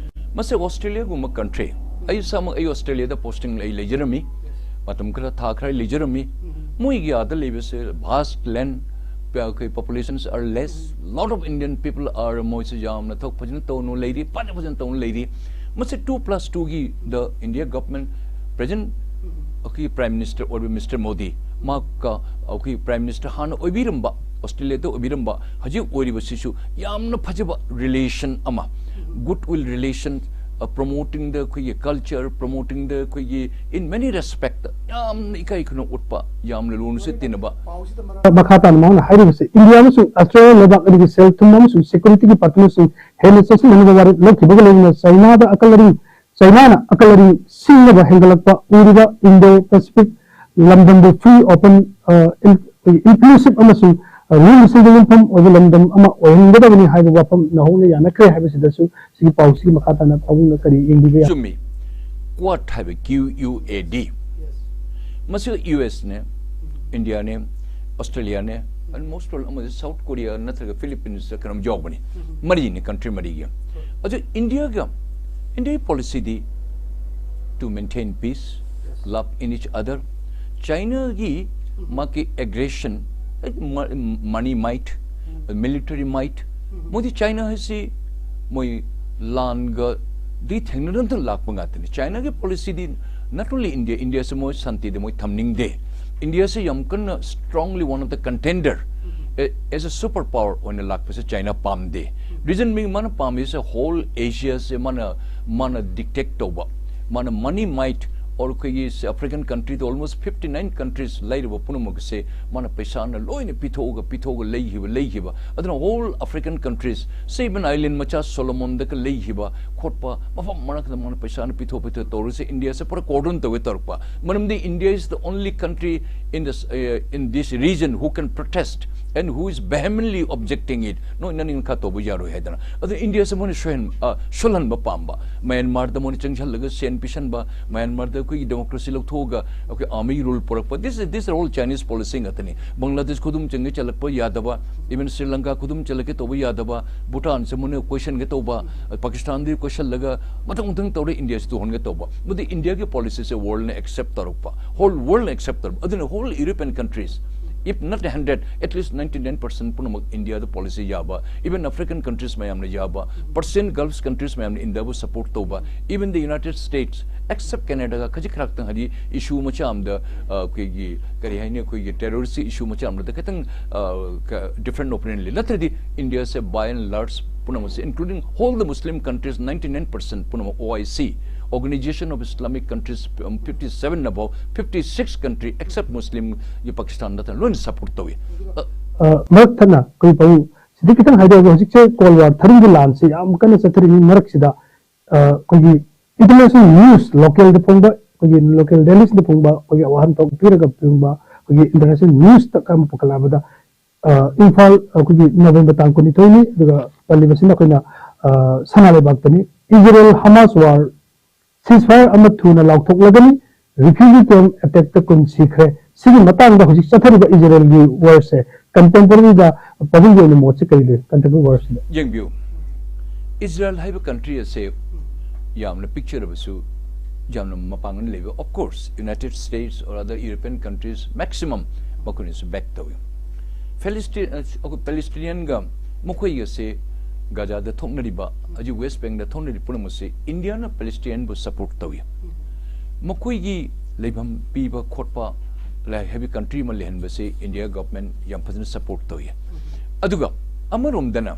ꯃꯁꯤ ꯑꯣꯁꯇ꯭ꯔꯦꯂꯤꯌꯥꯒꯨꯝꯕ ꯀꯟꯇ꯭ꯔꯤ, ꯑꯩ ꯏꯁꯥꯃꯛ ꯑꯩ ꯑꯣꯁꯇ꯭ꯔꯦꯂꯤꯌꯥꯗ ꯄꯣꯁꯇꯤꯡ ꯑꯩ ꯂꯩꯖꯔꯝꯃꯤ, ꯃꯇꯝ ꯈꯔ ꯊꯥ ꯈꯔ ꯂꯩꯖꯔꯝꯃꯤ꯫ ꯃꯣꯏꯒꯤ ꯑꯥꯗ ꯂꯩꯕꯁꯦ vast land, ꯑꯩꯈꯣꯏ populations are less, lot of Indian people are, ꯃꯣꯏꯁꯨ ꯌꯥꯝꯅ ꯊꯕꯛ ꯐꯖꯅ ꯇꯧꯅ ꯂꯩꯔꯤ, ꯐꯖ ꯐꯖꯅ ꯇꯧꯅ ꯂꯩꯔꯤ꯫ ꯃꯁꯤ two plus twoꯒꯤꯗ ꯏꯟꯗꯤꯌꯥ ꯒꯚꯔꯟꯃꯦꯟꯠ, ꯄ꯭ꯔꯦꯖꯦꯟꯠ ꯑꯩꯈꯣꯏꯒꯤ ꯄ꯭ꯔꯥꯏꯝ ꯃꯤꯅꯤꯁꯇꯔ ꯑꯣꯏꯔꯤꯕ ꯃꯤꯁꯇꯔ ꯃꯣꯗꯤ, ꯃꯍꯥꯛꯀ ꯑꯩꯈꯣꯏꯒꯤ ꯄ꯭ꯔꯥꯏꯝ ꯃꯤꯅꯤꯁꯇꯔ ꯍꯥꯟꯅ ꯑꯣꯏꯕꯤꯔꯝꯕ, ꯑꯣꯁꯇ꯭ꯔꯦꯂꯤꯌꯥꯗ ꯑꯣꯏꯕꯤꯔꯝꯕ, ꯍꯧꯖꯤꯛ ꯑꯣꯏꯔꯤꯕꯁꯤꯁꯨ ꯌꯥꯝꯅ ꯐꯖꯕ relation ꯑꯃ, good will relation ꯄ꯭ꯔꯣꯃꯣꯇꯤꯡꯗ ꯑꯩꯈꯣꯏꯒꯤ ꯀꯜꯆꯔ, ꯄ꯭ꯔꯣꯃꯣꯇꯤꯡꯗ ꯑꯩꯈꯣꯏꯒꯤ in many respect ꯌꯥꯝꯅ ꯏꯀꯥꯏ ꯈꯨꯝꯅ ꯎꯠꯄ, ꯌꯥꯝꯅ ꯂꯨꯅꯁꯨ ꯇꯤꯟꯅꯕ꯫ ꯃꯈꯥ ꯇꯥꯅ ꯃꯥꯅ ꯍꯥꯏꯔꯤꯕꯁꯦ, ꯏꯟꯗꯤꯌꯥ ꯑꯃꯁꯨꯡ ꯑꯁꯇ꯭ꯔꯦꯂꯤꯌꯥ ꯂꯩꯕꯥꯛ ꯑꯅꯤꯒꯤ ꯁꯦꯜ ꯊꯨꯝ ꯑꯃꯁꯨꯡ ꯁꯦꯀ꯭ꯌꯨꯔꯤꯇꯤꯒꯤ ꯄꯥꯔꯠꯅꯔꯁꯤꯡ ꯍꯦꯟꯅ ꯆꯦꯠꯁꯤꯟꯅꯅꯕ ꯋꯥꯔꯦꯞ ꯂꯧꯈꯤꯕꯒ ꯂꯣꯏꯅꯅ ꯆꯩꯅꯥꯗ ꯑꯀꯜ ꯑꯔꯤꯡ ꯆꯩꯅꯥꯅ ꯑꯀꯜ ꯑꯔꯤꯡ ꯁꯤꯡꯅꯕ ꯍꯦꯟꯒꯠꯂꯛꯄ ꯎꯔꯤꯕ ꯏꯟꯗꯣ ꯄꯦꯁꯤꯐꯤꯛ ꯂꯝꯗꯝꯕꯨ free, open, inclusive ꯑꯃꯁꯨꯡ ꯔꯨꯜꯁꯤꯡꯗ ꯌꯨꯝꯐꯝ ꯑꯣꯏꯕ ꯂꯝꯗꯝ ꯑꯃ ꯑꯣꯏꯍꯟꯒꯗꯕꯅꯤ ꯍꯥꯏꯕ ꯋꯥꯐꯝ ꯅꯧꯍꯧꯅ ꯌꯥꯅꯈ꯭ꯔꯦ ꯍꯥꯏꯕꯁꯤꯗꯁꯨ ꯁꯤꯒꯤ ꯄꯥꯎꯁꯤꯒꯤ ꯃꯈꯥ ꯇꯥꯅ ꯄꯥꯕꯨꯡꯅ ꯀꯔꯤ ꯌꯦꯡꯕꯤꯕ ꯌꯥꯏ? ꯆꯨꯝꯃꯤ꯫ ꯀ꯭ꯋꯥꯗ ꯍꯥꯏꯕ, ꯀ꯭ꯌꯨ ꯌꯨ ꯑꯦ ꯗꯤ꯫ ꯃꯁꯤ ꯌꯨ ꯑꯦꯁꯅꯦ, ꯏꯟꯗꯤꯌꯥꯅꯦ, ꯑꯣꯁꯇ꯭ꯔꯦꯂꯤꯌꯥꯅꯦ, ꯑꯦꯟ ꯃꯣꯁ ꯑꯣꯜ ꯑꯃꯗꯤ ꯁꯥꯎꯠ ꯀꯣꯔꯤꯌꯥ ꯅꯠꯇ꯭ꯔꯒ ꯐꯤꯂꯤꯄꯤꯟꯁꯇ ꯀꯩꯅꯣꯝ ꯌꯥꯎꯕꯅꯤ꯫ ꯃꯔꯤꯅꯤ, ꯀꯟꯇ꯭ꯔꯤ ꯃꯔꯤꯒꯤ꯫ ꯑꯗꯨ ꯏꯟꯗꯤꯌꯥꯒ, ꯏꯟꯗꯤꯌꯥꯒꯤ ꯄꯣꯂꯤꯁꯤꯗꯤ to maintain peace, love in each other꯫ ꯆꯥꯏꯅꯥꯒꯤ ꯃꯥꯒꯤ ꯑꯦꯒ꯭ꯔꯦꯁꯟ, ꯃꯅꯤ ꯃꯥꯏꯠ, ꯃꯤꯂꯤꯇꯔꯤ ꯃꯥꯏꯠ, ꯃꯣꯏꯗꯤ ꯆꯥꯏꯅꯥ ꯍꯥꯏꯁꯤ ꯃꯣꯏ ꯂꯥꯟꯒꯗꯤ ꯊꯦꯡꯅꯗꯅ ꯂꯥꯛꯄ ꯉꯥꯛꯇꯅꯤ꯫ ꯆꯥꯏꯅꯥꯒꯤ ꯄꯣꯂꯤꯁꯤꯗꯤ not only India, ꯏꯟꯗꯤꯌꯥꯁꯤ ꯃꯣꯏ ꯁꯥꯟꯇꯤꯗꯤ ꯃꯣꯏ ꯊꯝꯅꯤꯡꯗꯦ꯫ ꯏꯟꯗꯤꯌꯥꯁꯤ ꯌꯥꯝ ꯀꯟꯅ strongly one of the contender as a super power ꯑꯣꯏꯅ ꯂꯥꯛꯄꯁꯦ ꯆꯥꯏꯅꯥ ꯄꯥꯝꯗꯦ꯫ ꯔꯤꯖꯟ ꯃꯤ ꯃꯥꯅ ꯄꯥꯝꯃꯤꯁꯦ ꯍꯣꯜ ꯑꯦꯁꯤꯌꯥꯁꯦ ꯃꯥꯅ, ꯃꯥꯅ ꯗꯤꯛꯇꯦꯠ ꯇꯧꯕ, ꯃꯥꯅ ꯃꯅꯤ ꯃꯥꯏꯠ ꯑꯣꯔ ꯑꯩꯈꯣꯏꯒꯤ ꯑꯐ꯭ꯔꯤꯀꯟ ꯀꯟꯇ꯭ꯔꯤꯗ almost fifty nine countries ꯂꯩꯔꯤꯕ ꯄꯨꯝꯅꯃꯛꯁꯦ ꯃꯥꯅ ꯄꯩꯁꯥꯅ ꯂꯣꯏꯅ ꯄꯤꯊꯣꯛꯑꯒ, ꯄꯤꯊꯣꯛꯑꯒ ꯂꯩꯈꯤꯕ, ꯂꯩꯈꯤꯕ꯫ ꯑꯗꯨꯅ ꯍꯣꯜ ꯑꯐ꯭ꯔꯤꯀꯟ ꯀꯟꯇ꯭ꯔꯤꯁ, ꯁꯤ ꯏꯚꯟ ꯑꯥꯏꯂꯦꯟ ꯃꯆꯥ ꯁꯣꯂꯣꯃꯣꯟꯗꯒ ꯂꯩꯈꯤꯕ ꯈꯣꯠꯄ ꯃꯐꯝ ꯃꯔꯛꯇ ꯃꯥꯅ ꯄꯩꯁꯥꯅ ꯄꯤꯊꯣꯛ ꯄꯤꯊꯣꯛ ꯇꯧꯔꯤꯁꯦ ꯏꯟꯗꯤꯌꯥꯁꯦ ꯄꯨꯔꯥ ꯀꯣꯔꯗꯟ ꯇꯧꯒꯦ ꯇꯧꯔꯛꯄ꯫ ꯃꯔꯝꯗꯤ India is the only country in this, uh, in this region who can protest and who is vehemently objecting it꯫ ꯅꯣꯏ ꯅꯅꯤꯡꯈꯥ ꯇꯧꯕ ꯌꯥꯔꯣꯏ ꯍꯥꯏꯗꯅ꯫ ꯑꯗꯨ ꯏꯟꯗꯤꯌꯥꯁꯦ ꯃꯣꯏꯅ ꯁꯣꯏꯍꯟ-, ꯑ, ꯁꯣꯜꯍꯟꯕ ꯄꯥꯝꯕ꯫ ꯃ꯭ꯌꯥꯟꯃꯥꯔꯗ ꯃꯣꯏꯅ ꯆꯪꯁꯤꯜꯂꯒ ꯁꯦꯟ ꯄꯤꯁꯟꯕ, ꯃ꯭ꯌꯥꯟꯃꯥꯔꯗ ꯑꯩꯈꯣꯏꯒꯤ ꯗꯦꯃꯣꯀ꯭ꯔꯦꯁꯤ ꯂꯧꯊꯣꯛꯑꯒ ꯑꯩꯈꯣꯏ ꯑꯥꯔꯃꯤ ꯔꯨꯜ ꯄꯨꯔꯛꯄ꯫ This is, this are all Chinese policy ꯉꯥꯛꯇꯅꯤ꯫ ꯕꯪꯒ꯭ꯂꯥꯗꯦꯁ ꯈꯨꯗꯨꯝ ꯆꯪꯒꯦ ꯆꯠꯂꯛꯄ ꯌꯥꯗꯕ, ꯏꯚꯟ ꯁ꯭ꯔꯤ ꯂꯪꯀꯥ ꯈꯨꯗꯨꯝ ꯆꯠꯂꯛꯀꯦ ꯇꯧꯕ ꯌꯥꯗꯕ, ꯚꯨꯇꯥꯟꯁꯦ ꯃꯣꯏꯅ ꯀꯣꯏꯁꯟꯒꯦ ꯇꯧꯕ, ꯄꯥꯀꯤꯁꯇꯥꯟꯗꯒꯤ ꯀꯣꯏꯁꯜꯂꯒ ꯃꯊꯪ ꯃꯊꯪ ꯇꯧꯔ ꯏꯟꯗꯤꯌꯥꯁꯤ ꯇꯨꯍꯟꯒꯦ ꯇꯧꯕ꯫ ꯃꯗꯨ ꯏꯟꯗꯤꯌꯥꯒꯤ ꯄꯣꯂꯤꯁꯤꯁꯦ ꯋꯥꯔꯜꯅ ꯑꯦꯛꯁꯦꯞ ꯇꯧꯔꯛꯄ, ꯍꯣꯜ ꯋꯥꯔꯜꯅ ꯑꯦꯛꯁꯦꯞ ꯇꯧꯔꯛꯄ꯫ ꯑꯗꯨꯅ whole European countries, if not hundred, at least ninety nine percent ꯄꯨꯝꯅꯃꯛ ꯏꯟꯗꯤꯌꯥꯗ ꯄꯣꯂꯤꯁꯤ ꯌꯥꯕ, ꯏꯚꯟ ꯑꯐ꯭ꯔꯤꯀꯟ ꯀꯟꯇ꯭ꯔꯤꯁ ꯃꯌꯥꯝꯅ ꯌꯥꯕ, ꯄꯔꯁꯤꯌꯟ ꯒꯜꯐ ꯀꯟꯇ꯭ꯔꯤꯁ ꯃꯌꯥꯝꯅ ꯏꯟꯗꯤꯌꯥꯕꯨ ꯁꯄꯣꯔꯠ ꯇꯧꯕ, even the United States, except Canada ꯒ ꯈꯖꯤꯛ ꯈꯔꯥꯛꯇꯪ ꯍꯥꯏꯗꯤ ꯏꯁꯨ ꯃꯆꯥ ꯑꯃꯗ, ꯑ, ꯑꯩꯈꯣꯏꯒꯤ ꯀꯔꯤ ꯍꯥꯏꯅꯤ, ꯑꯩꯈꯣꯏꯒꯤ ꯇꯦꯔꯣꯔꯤꯁꯀꯤ ꯏꯁꯨ ꯃꯆꯥ ꯑꯃꯗ ꯈꯤꯇꯪ, ꯑ, ꯀ-, different opinion ꯂꯩ꯫ ꯅꯠꯇ꯭ꯔꯗꯤ ꯏꯟꯗꯤꯌꯥꯁꯦ by and large ꯄꯨꯝꯅꯃꯛꯁꯦ, including all the Muslim countries, ninety nine percent ꯄꯨꯝꯅꯃꯛ, O I C, Organization of Islamic Countries, um, fifty seven ꯅꯐꯥꯎ, fifty six country except Muslim, ꯒꯤ Pakistan ꯅꯠꯇꯅ ꯂꯣꯏꯅ support ꯇꯧꯏ꯫ ꯑ, ꯑ, ꯃꯔꯛ ꯊꯠꯅ ꯑꯩꯈꯣꯏ ꯄꯥꯕꯨꯡ ꯁꯤꯗꯤ ꯈꯤꯇꯪ ꯍꯥꯏꯗꯣꯛꯑꯒ, ꯍꯧꯖꯤꯛꯁꯦ Cold War, ꯊꯥꯔꯤꯡꯒꯤ ꯂꯥꯟꯁꯤ ꯌꯥꯝ ꯀꯟꯅ ꯆꯠꯊꯔꯤꯉꯩ ꯃꯔꯛꯁꯤꯗ, ꯑ, ꯑꯩꯈꯣꯏꯒꯤ international news, local ꯗ ꯐꯣꯡꯕ, ꯑꯩꯈꯣꯏꯒꯤ local daily ꯁꯤꯡꯗ ꯐꯣꯡꯕ, ꯑꯩꯈꯣꯏꯒꯤ ꯑꯋꯥꯍꯟꯊꯣꯛ ꯄꯤꯔꯒ ꯐꯣꯡꯕ, ꯑꯩꯈꯣꯏꯒꯤ international news ꯇ ꯀꯔꯝꯕ ꯄꯨꯈꯠꯂꯛꯑꯕꯗ, ꯑ, ꯏꯝꯐꯥꯜ, ꯑꯩꯈꯣꯏꯒꯤ November ꯇꯥꯡ ꯀꯨꯟꯅꯤꯊꯣꯏꯅꯤ, ꯑꯗꯨꯒ ꯄꯜꯂꯤꯕꯁꯤꯅ ꯑꯩꯈꯣꯏꯅ, ꯑ, ꯁꯅꯥ ꯂꯩꯕꯥꯛꯇꯅꯤ꯫ Israel Hamas war ceasefire ꯑꯃ ꯊꯨꯅ ꯂꯥꯎꯊꯣꯛꯂꯒꯅꯤ, refugee camp attack ꯇ ꯀꯨꯟ ꯁꯤꯈ꯭ꯔꯦ꯫ ꯁꯤꯒꯤ ꯃꯇꯥꯡꯗ ꯍꯧꯖꯤꯛ ꯆꯠꯊꯔꯤꯕ ꯏꯖꯔꯦꯜꯒꯤ war ꯁꯦ, contemporary ꯗ ꯄꯥꯕꯨꯡꯒꯤ ꯑꯣꯏꯅ ꯃꯣꯠꯁꯦ ꯀꯔꯤ ꯂꯩ contemporary war ꯁꯤꯗ? ꯌꯦꯡꯕꯤꯌꯨ, ꯏꯖꯔꯦꯜ ꯍꯥꯏꯕ country ꯑꯁꯦ ꯌꯥꯝꯅ ꯄꯤꯛꯆꯔꯕꯁꯨ, ꯌꯥꯝꯅ ꯃꯄꯥꯡꯒꯜ ꯂꯩꯕ, of course, United States or other European countries maximum ꯃꯈꯣꯏꯅꯁꯨ back ꯇꯧꯏ꯫ ꯐꯦꯂꯤꯁꯇꯤ-, ꯑ, ꯑꯩꯈꯣꯏ ꯄꯦꯂꯤꯁꯇꯤꯅꯤꯌꯟꯒ ꯃꯈꯣꯏꯒꯁꯦ ꯒꯥꯖꯥꯗ ꯊꯣꯛꯅꯔꯤꯕ, ꯍꯧꯖꯤꯛ West Bank ꯗ ꯊꯣꯛꯅꯔꯤꯕ ꯄꯨꯝꯅꯃꯛꯁꯦ ꯏꯟꯗꯤꯌꯥꯅ ꯄꯦꯂꯤꯁꯇꯤꯅꯤꯌꯟꯕꯨ support ꯇꯧꯏ꯫ ꯃꯈꯣꯏꯒꯤ ꯂꯩꯐꯝ ꯄꯤꯕ ꯈꯣꯠꯄ, ꯂꯥꯏ-, ꯍꯥꯏꯕꯗꯤ country ꯑꯃ ꯂꯩꯍꯟꯕꯁꯦ ꯏꯟꯗꯤꯌꯥ government ꯌꯥꯝ ꯐꯖꯅ support ꯇꯧꯏ꯫ ꯑꯗꯨꯒ ꯑꯃꯔꯣꯝꯗꯅ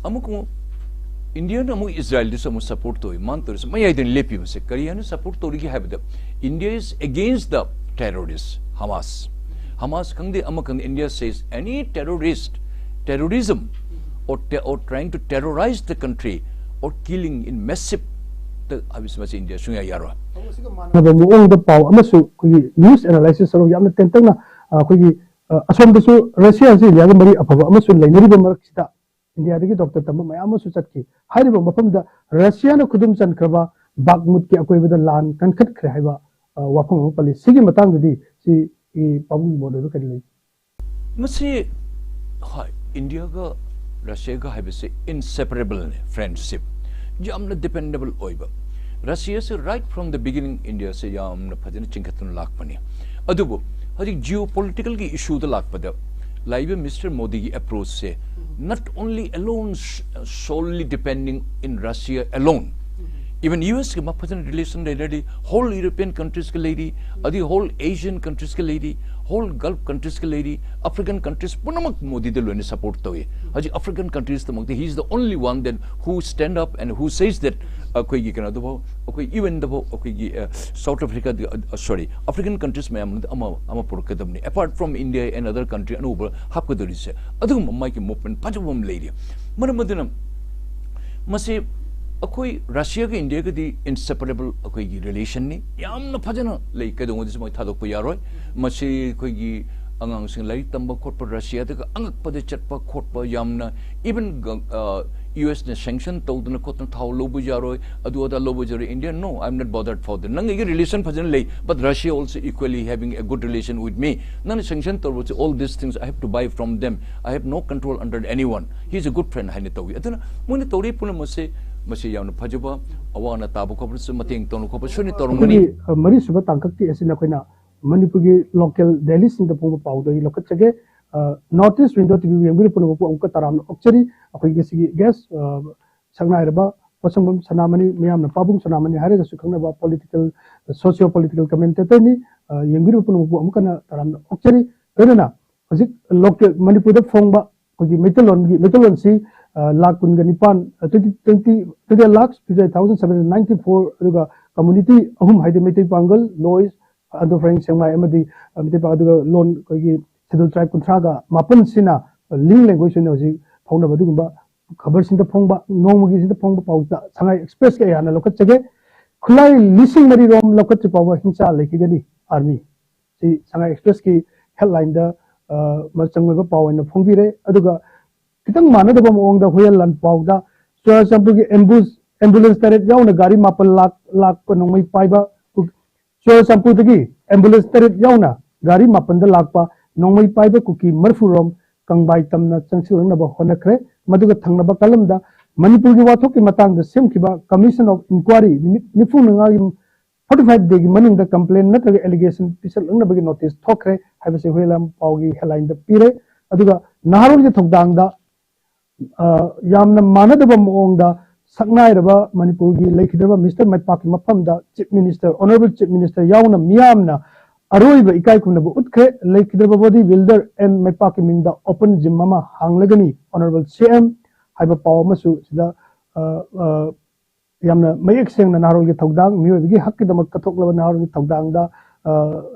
ꯑꯃꯨꯛ, ꯑꯃꯨꯛ ꯏꯟꯗꯤꯌꯥꯅ ꯑꯃꯨꯛ ꯏꯖꯔꯦꯜꯗꯁꯨ ꯑꯃꯨꯛ support ꯇꯧꯏ꯫ ꯃꯥꯅ ꯇꯧꯔꯤꯁꯦ ꯃꯌꯥꯏꯗ ꯂꯦꯞꯄꯤꯕꯁꯦ ꯀꯔꯤ ꯍꯥꯏꯅ support ꯇꯧꯔꯤꯒꯦ ꯍꯥꯏꯕꯗ, India is against the terrorist Hamas꯫ Hamas ꯈꯪꯗꯦ, ꯑꯃ ꯈꯪꯗꯦ, India says any terrorist, terrorism or te-, or trying to terrorize the country or killing in massive ꯇ ꯍꯥꯏꯕꯁꯤ ꯃꯁꯤ ꯏꯟꯗꯤꯌꯥ ꯁꯨꯡꯌꯥ ꯌꯥꯔꯣꯏ꯫ ꯃꯥꯟꯅꯕ ꯃꯑꯣꯡꯗ ꯄꯥꯎ ꯑꯃꯁꯨ ꯑꯩꯈꯣꯏꯒꯤ news analysis ꯁꯔꯨꯛ ꯌꯥꯝꯅ ꯇꯦꯟꯇꯛꯅ, ꯑ, ꯑꯩꯈꯣꯏꯒꯤ, ꯑ, ꯑꯁꯣꯝꯗꯁꯨ ꯔꯁꯤꯌꯥꯁꯤ ꯏꯟꯗꯤꯌꯥꯒ ꯃꯔꯤ ꯑꯐꯕ ꯑꯃꯁꯨ ꯂꯩꯅꯔꯤꯕ ꯃꯔꯛꯁꯤꯗ ꯏꯟꯗꯤꯌꯥꯗꯒꯤ ꯗꯣꯛꯇꯔ ꯇꯝꯕ ꯃꯌꯥꯝ ꯑꯃꯁꯨ ꯆꯠꯈꯤ꯫ ꯍꯥꯏꯔꯤꯕ ꯃꯐꯝꯗ ꯔꯁꯤꯌꯥꯅ ꯈꯨꯗꯨꯝ ꯆꯟꯈ꯭ꯔꯕ ꯕꯥꯛꯃꯨꯠꯀꯤ ꯑꯀꯣꯏꯕꯗ ꯂꯥꯟ ꯀꯟꯈꯠꯈ꯭ꯔꯦ ꯍꯥꯏꯕ, ꯑ, ꯋꯥꯐꯝ ꯑꯃ ꯄꯜꯂꯤ꯫ ꯁꯤꯒꯤ ꯃꯇꯥꯡꯗꯗꯤ ꯁꯤ, ꯏ, ꯄꯥꯕꯨꯡꯒꯤ ꯃꯣꯠ ꯑꯣꯏꯕ ꯀꯔꯤ ꯂꯩ? ꯃꯁꯤ, ꯍꯣꯏ, ꯏꯟꯗꯤꯌꯥꯒ ꯔꯁꯤꯌꯥꯒ ꯍꯥꯏꯕꯁꯤ inseparable ꯅꯤ, friendship꯫ ꯌꯥꯝꯅ dependable ꯑꯣꯏꯕ꯫ ꯔꯁꯤꯌꯥꯁꯤ right from the beginning ꯏꯟꯗꯤꯌꯥꯁꯤ ꯌꯥꯝꯅ ꯐꯖꯅ ꯆꯤꯡꯈꯠꯇꯨꯅ ꯂꯥꯛꯄꯅꯤ꯫ ꯑꯗꯨꯕꯨ ꯍꯧꯖꯤꯛ geopolitical ꯒꯤ issue ꯗ ꯂꯥꯛꯄꯗ, ꯂꯥꯛꯏꯕ ꯃꯤꯁꯇꯔ ꯃꯣꯗꯤꯒꯤ approach say not only alone, solely depending in Russia alone, even U S ꯀ ꯃꯥ ꯐꯖꯅ relation ꯂꯩꯅꯔꯤ, whole European countries ꯀ ꯂꯩꯔꯤ, ꯑꯗꯒꯤ whole Asian countries ꯀ ꯂꯩꯔꯤ, whole Gulf countries ꯀ ꯂꯩꯔꯤ, African countries ꯄꯨꯝꯅꯃꯛ ꯃꯣꯗꯤꯗ ꯂꯣꯏꯅ support ꯇꯧꯏ꯫ ꯍꯧꯖꯤꯛ African countries ꯇꯃꯛꯇ he is the only one that who stand up and who says that ꯑꯩꯈꯣꯏꯒꯤ ꯀꯩꯅꯣꯗꯐꯥꯎ, ꯑꯩꯈꯣꯏ U N ꯗꯐꯥꯎ, ꯑꯩꯈꯣꯏꯒꯤ South Africa, sorry, African countries ꯃꯌꯥꯝ ꯑꯃ ꯑꯃ ꯄꯨꯔꯛꯀꯗꯕꯅꯤ, apart from India and other country ꯑꯅꯧꯕ ꯍꯥꯞꯀꯗꯧꯔꯤꯁꯦ꯫ ꯑꯗꯨꯒꯨꯝꯕ ꯃꯥꯒꯤ movement ꯐꯖꯕ ꯑꯃ ꯂꯩꯔꯤ꯫ ꯃꯔꯝ ꯑꯗꯨꯅ ꯃꯁꯤ ꯑꯩꯈꯣꯏ ꯔꯁꯤꯌꯥꯒ ꯏꯟꯗꯤꯌꯥꯒꯗꯤ inseparable ꯑꯩꯈꯣꯏꯒꯤ relationꯅꯤ, ꯌꯥꯝꯅ ꯐꯖꯅ ꯂꯩ, ꯀꯩꯗꯧꯉꯩꯗꯁꯨ ꯃꯣꯏ ꯊꯥꯗꯣꯛꯄ ꯌꯥꯔꯣꯏ꯫ ꯃꯁꯤ ꯑꯩꯈꯣꯏꯒꯤ ꯑꯉꯥꯡꯁꯤꯡ ꯂꯥꯏꯔꯤꯛ ꯇꯝꯕ ꯈꯣꯠꯄ, ꯔꯁꯤꯌꯥꯗꯒ ꯑꯉꯛꯄꯗ ꯆꯠꯄ ꯈꯣꯠꯄ, ꯌꯥꯝꯅ even ꯒ-, ꯑ, U S ꯅ sanction ꯇꯧꯗꯅ ꯈꯣꯠꯇꯅ ꯊꯥꯎ ꯂꯧꯕ ꯌꯥꯔꯣꯏ, ꯑꯗꯨ ꯑꯗꯥ ꯂꯧꯕ ꯌꯥꯔꯣꯏ꯫ India, no, I'm not bothered for that. ꯅꯪ ꯑꯩꯒ relation ꯐꯖꯅ ꯂꯩ, but Russia also equally having a good relation with me. ꯅꯪꯅ sanction ꯇꯧꯔꯕꯁꯦ, all these things I have to buy from them. I have no control under anyone. He is a good friend ꯍꯥꯏꯅ ꯇꯧꯏ꯫ ꯑꯗꯨꯅ ꯃꯣꯏꯅ ꯇꯧꯔꯤ ꯄꯨꯝꯅꯃꯛꯁꯦ, ꯃꯁꯤ ꯌꯥꯝꯅ ꯐꯖꯕ, ꯑꯋꯥ ꯑꯅꯥ ꯇꯥꯕ ꯈꯣꯠꯄꯗꯁꯨ ꯃꯇꯦꯡ ꯇꯧꯅ ꯈꯣꯠꯄ ꯁꯣꯏꯅ ꯇꯧꯔꯝꯒꯅꯤ꯫ ꯑꯩꯈꯣꯏꯒꯤ, ꯑ, ꯃꯔꯤꯁꯨꯕ ꯇꯥꯡꯀꯛꯀꯤ ꯑꯁꯤꯅ ꯑꯩꯈꯣꯏꯅ ꯃꯅꯤꯄꯨꯔꯒꯤ local dailyꯁꯤꯡꯗ ꯐꯣꯡꯕ ꯄꯥꯎꯗꯒꯤ ꯂꯧꯈꯠꯆꯒꯦ꯫ ꯑ, North East Window T V ꯌꯦꯡꯕꯤꯔꯤꯕ ꯄꯨꯝꯅꯃꯛꯄꯨ ꯑꯃꯨꯛꯀ ꯇꯔꯥꯝꯅ ꯑꯣꯛꯆꯔꯤ꯫ ꯑꯩꯈꯣꯏꯒꯤ ꯉꯁꯤꯒꯤ guest, ꯑ, ꯁꯛꯅꯥꯏꯔꯕ ꯄꯣꯠꯁꯪꯕꯝ ꯁꯅꯥꯃꯅꯤ, ꯃꯤꯌꯥꯝꯅ ꯄꯥꯕꯨꯡ ꯁꯅꯥꯃꯅꯤ ꯍꯥꯏꯔꯒꯁꯨ ꯈꯪꯅꯕ political, socio political commentatorꯅꯤ꯫ ꯑ, ꯌꯦꯡꯕꯤꯔꯤꯕ ꯄꯨꯝꯅꯃꯛꯄꯨ ꯑꯃꯨꯛꯀ ꯍꯟꯅ ꯇꯔꯥꯝꯅ ꯑꯣꯛꯆꯔꯤ꯫ ꯂꯣꯏꯅꯅ ꯍꯧꯖꯤꯛ local ꯃꯅꯤꯄꯨꯔꯗ ꯐꯣꯡꯕ ꯑꯩꯈꯣꯏꯒꯤ ꯃꯩꯇꯩꯂꯣꯟꯒꯤ, ꯃꯩꯇꯩꯂꯣꯟꯁꯤ, ꯑ, ꯂꯥꯈ ꯀꯨꯟꯒ ꯅꯤꯄꯥꯟ, ꯑ, twenty, twenty, twenty lakhs fifty thousand seven hundred ninety four, ꯑꯗꯨꯒ community ꯑꯍꯨꯝ ꯍꯥꯏꯗꯤ ꯃꯩꯇꯩ ꯄꯥꯡꯒꯜ, ꯂꯣꯏ, ꯑꯟꯗꯣ ꯐ꯭ꯔꯦꯟ ꯁꯦꯡꯃꯥꯏ ꯑꯃꯗꯤ, ꯑ, ꯃꯩꯇꯩ ꯄꯥꯡꯒꯜ, ꯑꯗꯨꯒ ꯂꯣꯟ ꯑꯩꯈꯣꯏꯒꯤ Scheduled Tribe ꯀꯨꯟꯊ꯭ꯔꯥꯒ ꯃꯥꯄꯟꯁꯤꯅ link language ꯑꯣꯏꯅ ꯍꯧꯖꯤꯛ ꯐꯥꯎꯅꯕ ꯑꯗꯨꯒꯨꯝꯕ ꯈꯕꯔꯁꯤꯡꯗ ꯐꯣꯡꯕ, ꯅꯣꯡꯃꯒꯤꯁꯤꯗ ꯐꯣꯡꯕ ꯄꯥꯎꯗ ꯁꯉꯥꯏ Expressꯀꯤ ꯑꯩ ꯍꯥꯟꯅ ꯂꯧꯈꯠꯆꯒꯦ꯫ ꯈꯨꯠꯂꯥꯏ ꯂꯤꯁꯤꯡ ꯃꯔꯤ ꯔꯣꯝ ꯂꯧꯈꯠꯇ꯭ꯔꯤ ꯐꯥꯎꯕ ꯍꯤꯡꯁꯥ ꯂꯩꯈꯤꯒꯅꯤ army꯫ ꯁꯤ ꯁꯉꯥꯏ Expressꯀꯤ headlineꯗ, ꯑ, ꯃꯆꯪ ꯑꯣꯏꯕ ꯄꯥꯎ ꯑꯣꯏꯅ ꯐꯣꯡꯕꯤꯔꯦ꯫ ꯑꯗꯨꯒ ꯈꯤꯇꯪ ꯃꯥꯟꯅꯗꯕ ꯃꯑꯣꯡꯗ ꯍꯨꯏꯌꯦꯟ ꯂꯥꯟꯄꯥꯎꯗ ꯆꯨꯔꯥꯆꯥꯟꯄꯨꯔꯒꯤ ambulance, ambulance ꯇꯔꯦꯠ ꯌꯥꯎꯅ ꯒꯥꯔꯤ ꯃꯥꯄꯟ ꯂꯥꯛ-, ꯂꯥꯛꯄ ꯅꯣꯡꯃꯩ ꯄꯥꯏꯕ ꯀꯨ-, ꯆꯨꯔꯥꯆꯥꯟꯄꯨꯔꯗꯒꯤ ambulance ꯇꯔꯦꯠ ꯌꯥꯎꯅ ꯒꯥꯔꯤ ꯃꯥꯄꯟꯗ ꯂꯥꯛꯄ ꯅꯣꯡꯃꯩ ꯄꯥꯏꯕ ꯀꯨꯀꯤ ꯃꯔꯤꯐꯨ ꯔꯣꯝ ꯀꯪꯕꯥꯏ ꯇꯝꯅ ꯆꯪꯁꯤꯜꯂꯛꯅꯕ ꯍꯣꯠꯅꯈ꯭ꯔꯦ꯫ ꯃꯗꯨꯒ ꯊꯪꯅꯕ ꯀꯥꯂꯝꯗ ꯃꯅꯤꯄꯨꯔꯒꯤ ꯋꯥꯊꯣꯛꯀꯤ ꯃꯇꯥꯡꯗ ꯁꯦꯝꯈꯤꯕ Commission of Inquiry ꯅꯨꯃꯤꯠ ꯅꯤꯐꯨ ꯃꯉꯥꯒꯤ forty five dayꯒꯤ ꯃꯅꯨꯡꯗ complaint ꯅꯠꯇ꯭ꯔꯒ allegation ꯄꯤꯁꯜꯂꯛꯅꯕꯒꯤ notice ꯊꯣꯛꯈ꯭ꯔꯦ ꯍꯥꯏꯕꯁꯤ ꯍꯨꯏꯌꯦꯟ ꯂꯥꯟꯄꯥꯎꯒꯤ headlineꯗ ꯄꯤꯔꯦ꯫ ꯑꯗꯨꯒ ꯅꯍꯥꯔꯣꯜꯒꯤ ꯊꯧꯗꯥꯡꯗ, ꯑ, ꯌꯥꯝꯅ ꯃꯥꯟꯅꯗꯕ ꯃꯑꯣꯡꯗ ꯁꯛꯅꯥꯏꯔꯕ ꯃꯅꯤꯄꯨꯔꯒꯤ ꯂꯩꯈꯤꯗ꯭ꯔꯕ Mister ꯃꯥꯏꯄꯥꯛꯀꯤ ꯃꯐꯝꯗ Chief Minister, Honourable Chief Minister ꯌꯥꯎꯅ ꯃꯤꯌꯥꯝꯅ ꯑꯔꯣꯏꯕ ꯏꯀꯥꯏ ꯈꯨꯝꯅꯕ ꯎꯠꯈ꯭ꯔꯦ꯫ ꯂꯩꯈꯤꯗ꯭ꯔꯕ body builder and ꯃꯩꯄꯥꯛꯀꯤ ꯃꯤꯡꯗ open gym ꯑꯃ ꯍꯥꯡꯂꯒꯅꯤ꯫ Honourable C M ꯍꯥꯏꯕ ꯄꯥꯎ ꯑꯃꯁꯨ ꯁꯤꯗ ꯑ, ꯑ, ꯌꯥꯝꯅ ꯃꯌꯦꯛ ꯁꯦꯡꯅ ꯅꯍꯥꯔꯣꯜꯒꯤ ꯊꯧꯗꯥꯡ, ꯃꯤꯑꯣꯏꯕꯒꯤ ꯍꯛꯀꯤꯗꯃꯛ ꯀꯠꯊꯣꯛꯂꯕ ꯅꯍꯥꯔꯣꯜꯒꯤ ꯊꯧꯗꯥꯡꯗ ꯑ,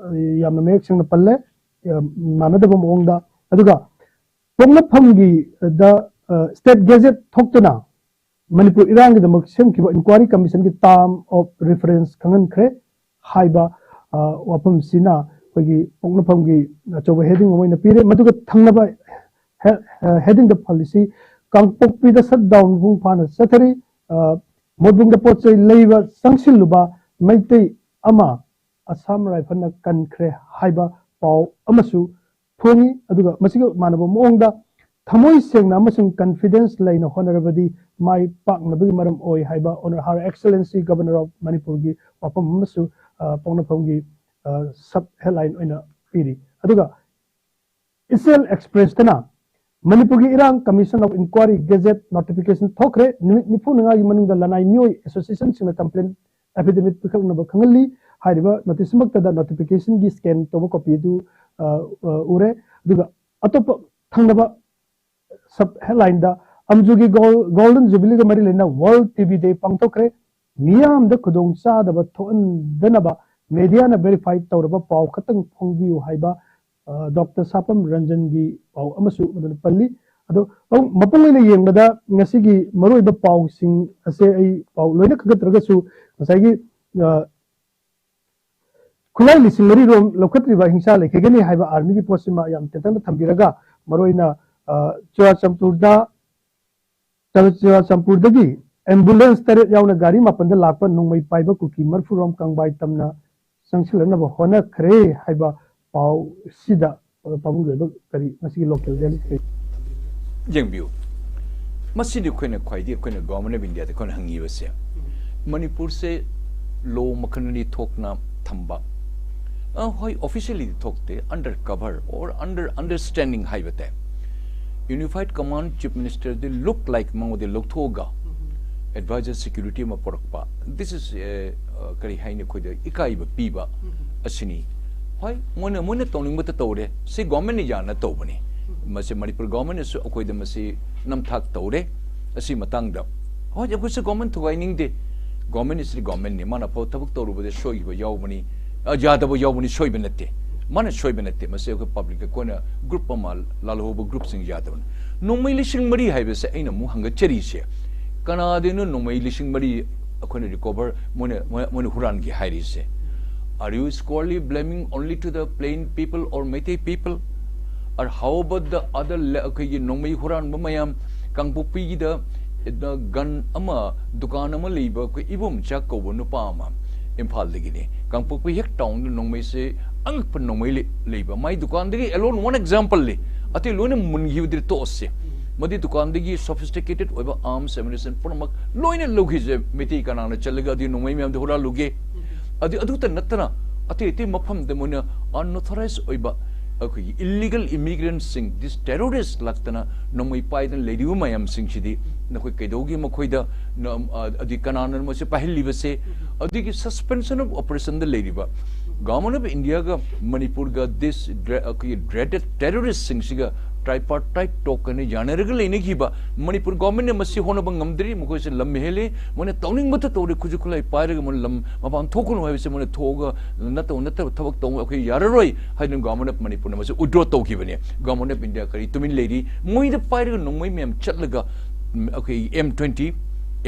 ꯌꯥꯝꯅ ꯃꯌꯦꯛ ꯁꯦꯡꯅ ꯄꯜꯂꯦ꯫ ꯑ, ꯃꯥꯟꯅꯗꯕ ꯃꯑꯣꯡꯗ꯫ ꯑꯗꯨꯒ ꯄꯣꯛꯅꯐꯝꯒꯤꯗ state gazette ꯊꯣꯛꯇꯨꯅ ꯃꯅꯤꯄꯨꯔ ꯏꯔꯥꯡꯒꯤꯗꯃꯛ ꯁꯦꯝꯈꯤꯕ inquiry commissionꯒꯤ term of reference ꯈꯪꯍꯟꯈ꯭ꯔꯦ ꯍꯥꯏꯕ ꯑ, ꯋꯥꯐꯝꯁꯤꯅ ꯑꯩꯈꯣꯏꯒꯤ ꯄꯣꯛꯅꯐꯝꯒꯤ ꯑꯆꯧꯕ heading ꯑꯃ ꯑꯣꯏꯅ ꯄꯤꯔꯦ꯫ ꯃꯗꯨꯒ ꯊꯪꯅꯕ ꯍꯦ-, ꯑ, headingꯗ ꯐꯜꯂꯤꯁꯤ ꯀꯥꯡꯄꯣꯛꯄꯤꯗ shutdown ꯃꯄꯨꯡ ꯐꯥꯅ ꯆꯠꯊꯔꯤ꯫ ꯑ, ꯃꯣꯠꯕꯨꯡꯗ ꯄꯣꯠ ꯆꯩ ꯂꯩꯕ ꯆꯪꯁꯤꯜꯂꯨꯕ ꯃꯩꯇꯩ ꯑꯃ Assam Riflesꯅ ꯀꯟꯈ꯭ꯔꯦ ꯍꯥꯏꯕ ꯄꯥꯎ ꯑꯃꯁꯨ ꯐꯣꯡꯉꯤ꯫ ꯑꯗꯨꯒ ꯃꯁꯤꯒ ꯃꯥꯟꯅꯕ ꯃꯑꯣꯡꯗ ꯊꯃꯣꯏ ꯁꯦꯡꯅ ꯑꯃꯁꯨꯡ confidence ꯂꯩꯅ ꯍꯣꯠꯅꯔꯕꯗꯤ ꯃꯥꯏ ꯄꯥꯛꯅꯕꯒꯤ ꯃꯔꯝ ꯑꯣꯏ ꯍꯥꯏꯕ Honourable Her Excellency Governor of ꯃꯅꯤꯄꯨꯔꯒꯤ ꯋꯥꯐꯝ ꯑꯃꯁꯨ, ꯑ, ꯄꯣꯛꯅꯐꯝꯒꯤ, ꯑ, sub headline ꯑꯣꯏꯅ ꯄꯤꯔꯤ꯫ ꯑꯗꯨꯒ ꯏꯆꯦꯜ Expressꯇꯅ ꯃꯅꯤꯄꯨꯔꯒꯤ ꯏꯔꯥꯡ Commission of Inquiry gazette notification ꯊꯣꯛꯈ꯭ꯔꯦ꯫ ꯅꯨꯃꯤꯠ ꯅꯤꯐꯨ ꯃꯉꯥꯒꯤ ꯃꯅꯨꯡꯗ ꯂꯅꯥꯏ ꯃꯤꯑꯣꯏ associationꯁꯤꯡꯅ complaint affidavit ꯄꯤꯈꯠꯅꯕ ꯈꯪꯍꯜꯂꯤ꯫ ꯍꯥꯏꯔꯤꯕ noticeꯃꯛꯇꯗ notificationꯒꯤ scan ꯇꯧꯕ copy ꯑꯗꯨ, ꯑ, ꯑ, ꯎꯔꯦ꯫ ꯑꯗꯨꯒ ꯑꯇꯣꯞꯄ ꯊꯪꯅꯕ sub headlineꯗ ꯑꯝꯖꯨꯒꯤ Gol-, Golden Jubileeꯒ ꯃꯔꯤ ꯂꯩꯅꯅ World TB Day ꯄꯥꯡꯊꯣꯛꯈ꯭ꯔꯦ꯫ ꯃꯤꯌꯥꯝꯗ ꯈꯨꯗꯣꯡ ꯆꯥꯗꯕ ꯊꯣꯛꯍꯟꯗꯅꯕ mediaꯅ verify ꯇꯧꯔꯕ ꯄꯥꯎ ꯈꯛꯇꯪ ꯐꯣꯡꯕꯤꯌꯨ ꯍꯥꯏꯕ, ꯑ, Doctor ꯁꯥꯄꯝ ꯔꯟꯖꯟꯒꯤ ꯄꯥꯎ ꯑꯃꯁꯨ ꯃꯗꯨꯅ ꯄꯜꯂꯤ꯫ ꯑꯗꯣ ꯃꯄꯨꯡ ꯑꯣꯏꯅ ꯌꯦꯡꯕꯗ ꯉꯁꯤꯒꯤ ꯃꯔꯨꯑꯣꯏꯕ ꯄꯥꯎꯁꯤꯡ ꯑꯁꯦ ꯑꯩ ꯄꯥꯎ ꯂꯣꯏꯅ ꯈꯪꯒꯠꯇ꯭ꯔꯒꯁꯨ ꯉꯁꯥꯏꯒꯤ, ꯑ, ꯈꯨꯠꯂꯥꯏ ꯂꯤꯁꯤꯡ ꯃꯔꯤ ꯔꯣꯝ ꯂꯧꯈꯠꯇ꯭ꯔꯤꯕ ꯍꯤꯡꯁꯥ ꯂꯩꯈꯤꯒꯅꯤ ꯍꯥꯏꯕ armyꯒꯤ ꯄꯣꯠꯁꯤꯃ ꯌꯥꯝ ꯇꯦꯟꯇꯛꯅ ꯊꯝꯕꯤꯔꯒ, ꯃꯔꯨꯑꯣꯏꯅ, ꯑ, ꯆꯨꯔꯥꯆꯥꯟꯄꯨꯔꯗ, ꯆꯨꯔꯥꯆꯥꯟꯄꯨꯔꯗꯒꯤ ambulance ꯇꯔꯦꯠ ꯌꯥꯎꯅ ꯒꯥꯔꯤ ꯃꯥꯄꯟꯗ ꯂꯥꯛꯄ ꯅꯣꯡꯃꯩ ꯄꯥꯏꯕ ꯀꯨꯀꯤ ꯃꯔꯐꯨ ꯔꯣꯝ ꯀꯪꯕꯥꯏ ꯇꯝꯅ ꯆꯪꯁꯤꯜꯂꯛꯅꯕ ꯍꯣꯠꯅꯈ꯭ꯔꯦ ꯍꯥꯏꯕ ꯄꯥꯎꯁꯤꯗ, ꯑ, ꯄꯥꯕꯨꯡꯒꯤ ꯑꯣꯏꯕ ꯀꯔꯤ ꯃꯁꯤꯒꯤ local daily ꯀꯔꯤ? ꯌꯦꯡꯕꯤꯌꯨ, ꯃꯁꯤꯗꯤ ꯑꯩꯈꯣꯏꯅ ꯈ꯭ꯋꯥꯏꯗꯒꯤ ꯑꯩꯈꯣꯏꯅ Government of Indiaꯗ ꯑꯩꯈꯣꯏꯅ ꯍꯪꯉꯤꯕꯁꯦ, ꯃꯅꯤꯄꯨꯔꯁꯦ law ꯃꯈꯜ ꯑꯅꯤ ꯊꯣꯛꯅ ꯊꯝꯕ, ꯑ, ꯍꯣꯏ, officiallyꯗꯤ ꯊꯣꯛꯇꯦ, under cover or under understanding ꯍꯥꯏꯕ ꯇꯥꯏ꯫ Unified Command Chief Ministerꯗꯤ look like ꯃꯉꯣꯟꯗ ꯂꯧꯊꯣꯛꯑꯒ advisor security ꯑꯃ ꯄꯨꯔꯛꯄ, this is, ꯑ, ꯑ, ꯀꯔꯤ ꯍꯥꯏꯅꯤ, ꯑꯩꯈꯣꯏꯗ ꯏꯀꯥꯏꯕ ꯄꯤꯕ ꯑꯁꯤꯅꯤ꯫ ꯍꯣꯏ, ꯃꯣꯏꯅ ꯃꯣꯏꯅ ꯇꯧꯅꯤꯡꯕꯇ ꯇꯧꯔꯦ꯫ ꯁꯤ ꯒꯣꯔꯃꯦꯟꯅ ꯌꯥꯅ ꯇꯧꯕꯅꯤ꯫ ꯃꯁꯤ ꯃꯅꯤꯄꯨꯔ ꯒꯣꯔꯃꯦꯟꯅꯁꯨ ꯑꯩꯈꯣꯏꯗ ꯃꯁꯤ ꯅꯝꯊꯥꯛ ꯇꯧꯔꯦ꯫ ꯑꯁꯤ ꯃꯇꯥꯡꯗ ꯍꯣꯏ, ꯑꯩꯈꯣꯏꯁꯨ ꯒꯣꯔꯃꯦꯟ ꯊꯨꯒꯥꯏꯅꯤꯡꯗꯦ꯫ ꯒꯣꯔꯃꯦꯟ ꯏꯁ ꯒꯣꯔꯃꯦꯟꯅꯤ꯫ ꯃꯥꯅ ꯑꯐꯕ ꯊꯕꯛ ꯇꯧꯔꯨꯕꯗ ꯁꯣꯏꯈꯤꯕ ꯌꯥꯎꯕꯅꯤ, ꯑ, ꯌꯥꯗꯕ ꯌꯥꯎꯕꯅꯤ, ꯁꯣꯏꯕ ꯅꯠꯇꯦ꯫ ꯃꯥꯅ ꯁꯣꯏꯕ ꯅꯠꯇꯦ꯫ ꯃꯁꯤ ꯑꯩꯈꯣꯏ ꯄꯕ꯭ꯂꯤꯛ ꯑꯩꯈꯣꯏꯅ ꯒ꯭ꯔꯨꯞ ꯑꯃ ꯂꯥꯜꯍꯧꯕ ꯒ꯭ꯔꯨꯞꯁꯤꯡ ꯌꯥꯗꯕꯅꯤ꯫ ꯅꯣꯡꯃꯩ ꯂꯤꯁꯤꯡ ꯃꯔꯤ ꯍꯥꯏꯕꯁꯦ ꯑꯩꯅ ꯑꯃꯨꯛ ꯍꯪꯒꯠꯆꯔꯤꯁꯦ, ꯀꯅꯥꯗꯩꯅꯣ ꯅꯣꯡꯃꯩ ꯂꯤꯁꯤꯡ ꯃꯔꯤ ꯑꯩꯈꯣꯏꯅ ꯔꯤꯀꯣꯚꯔ ꯃꯣꯏꯅ, ꯃꯣꯏ-, ꯃꯣꯏꯅ ꯍꯨꯔꯥꯟꯒꯦ ꯍꯥꯏꯔꯤꯁꯦ? Are you squarely blaming only to the plain people or Meitei people? Or how about the other le-, ꯑꯩꯈꯣꯏꯒꯤ ꯅꯣꯡꯃꯩ ꯍꯨꯔꯥꯟꯕ ꯃꯌꯥꯝ, ꯀꯥꯡꯄꯣꯛꯄꯤꯒꯤꯗ, ꯑ, ꯒꯟ ꯑꯃ, ꯗꯨꯀꯥꯟ ꯑꯃ ꯂꯩꯕ ꯑꯩꯈꯣꯏ ꯏꯕꯣꯝꯆꯥ ꯀꯧꯕ ꯅꯨꯄꯥ ꯑꯃ ꯏꯝꯐꯥꯜꯗꯒꯤꯅꯤ꯫ ꯀꯥꯡꯄꯣꯛꯄꯤ ꯍꯦꯛ ꯇꯥꯎꯟꯗ ꯅꯣꯡꯃꯩꯁꯦ, ꯑꯉꯛꯄ ꯅꯣꯡꯃꯩ ꯂꯩ-, ꯂꯩꯕ꯫ ꯃꯥꯏ ꯗꯨꯀꯥꯟꯗꯒꯤ alone one example ꯂꯩ꯫ ꯑꯇꯩ ꯂꯣꯏꯅ ꯃꯨꯟꯈꯤꯕꯗꯤ ꯇꯣꯛꯑꯁꯦ꯫ ꯃꯗꯨ ꯗꯨꯀꯥꯟꯗꯒꯤ sophisticated ꯑꯣꯏꯕ arms ammunition ꯄꯨꯝꯅꯃꯛ ꯂꯣꯏꯅ ꯂꯧꯈꯤꯁꯦ꯫ ꯃꯩꯇꯩ ꯀꯅꯥꯅ ꯆꯠꯂꯒ ꯑꯗꯨꯒꯤ ꯅꯣꯡꯃꯩ ꯃꯌꯥꯝꯗꯣ ꯍꯨꯔꯥꯜꯂꯨꯒꯦ? ꯑꯗꯨ, ꯑꯗꯨꯇ ꯅꯠꯇꯅ ꯑꯇꯩ ꯑꯇꯩ ꯃꯐꯝꯗ ꯃꯣꯏꯅ unauthorized ꯑꯣꯏꯕ ꯑꯩꯈꯣꯏꯒꯤ illegal immigrantꯁꯤꯡ, this terrorist ꯂꯥꯛꯇꯅ ꯅꯣꯡꯃꯩ ꯄꯥꯏꯗꯅ ꯂꯩꯔꯤꯕ ꯃꯌꯥꯝꯁꯤꯡꯁꯤꯗꯤ ꯅꯈꯣꯏ ꯀꯩꯗꯧꯒꯦ? ꯃꯈꯣꯏꯗ ꯅ-, ꯑ-, ꯑꯗꯨ ꯀꯅꯥꯅ ꯃꯁꯤ ꯄꯥꯏꯍꯜꯂꯤꯕꯁꯦ? ꯑꯗꯨꯒꯤ suspension of operationꯗ ꯂꯩꯔꯤꯕ Government of Indiaꯒ ꯃꯅꯤꯄꯨꯔꯒ this dre-, ꯑꯩꯈꯣꯏꯒꯤ dreaded terroristꯁꯤꯡꯁꯤꯒ tripartite talk ꯍꯥꯏꯅ ꯌꯥꯅꯔꯒ ꯂꯩꯅꯈꯤꯕ꯫ ꯃꯅꯤꯄꯨꯔ ꯒꯣꯔꯃꯦꯟꯅ ꯃꯁꯤ ꯍꯣꯠꯅꯕ ꯉꯝꯗ꯭ꯔꯤ꯫ ꯃꯈꯣꯏꯁꯦ ꯂꯝ ꯍꯦꯜꯂꯤ꯫ ꯃꯣꯏꯅ ꯇꯧꯅꯤꯡꯕꯇ ꯇꯧꯔꯦ꯫ ꯈꯨꯠꯁꯨ ꯈꯨꯠꯂꯥꯏ ꯄꯥꯏꯔꯒ ꯃꯣꯏꯅ ꯂꯝ ꯃꯄꯥꯟ ꯊꯣꯛꯀꯅꯨ ꯍꯥꯏꯕꯁꯦ ꯃꯣꯏꯅ ꯊꯣꯛꯑꯒ ꯅꯠꯇꯕ ꯅꯠꯇꯕ ꯊꯕꯛ ꯇꯧꯕ ꯑꯩꯈꯣꯏ ꯌꯥꯔꯔꯣꯏ ꯍꯥꯏꯗꯨꯅ Government of ꯃꯅꯤꯄꯨꯔꯅ ꯃꯁꯤ withdraw ꯇꯧꯈꯤꯕꯅꯦ꯫ Government of India ꯀꯔꯤ ꯇꯨꯃꯤꯟ ꯂꯩꯔꯤ? ꯃꯣꯏꯗ ꯄꯥꯏꯔꯒ ꯅꯣꯡꯃꯩ ꯃꯌꯥꯝ ꯆꯠꯂꯒ, ꯎꯝ, ꯑꯩꯈꯣꯏ M twenty,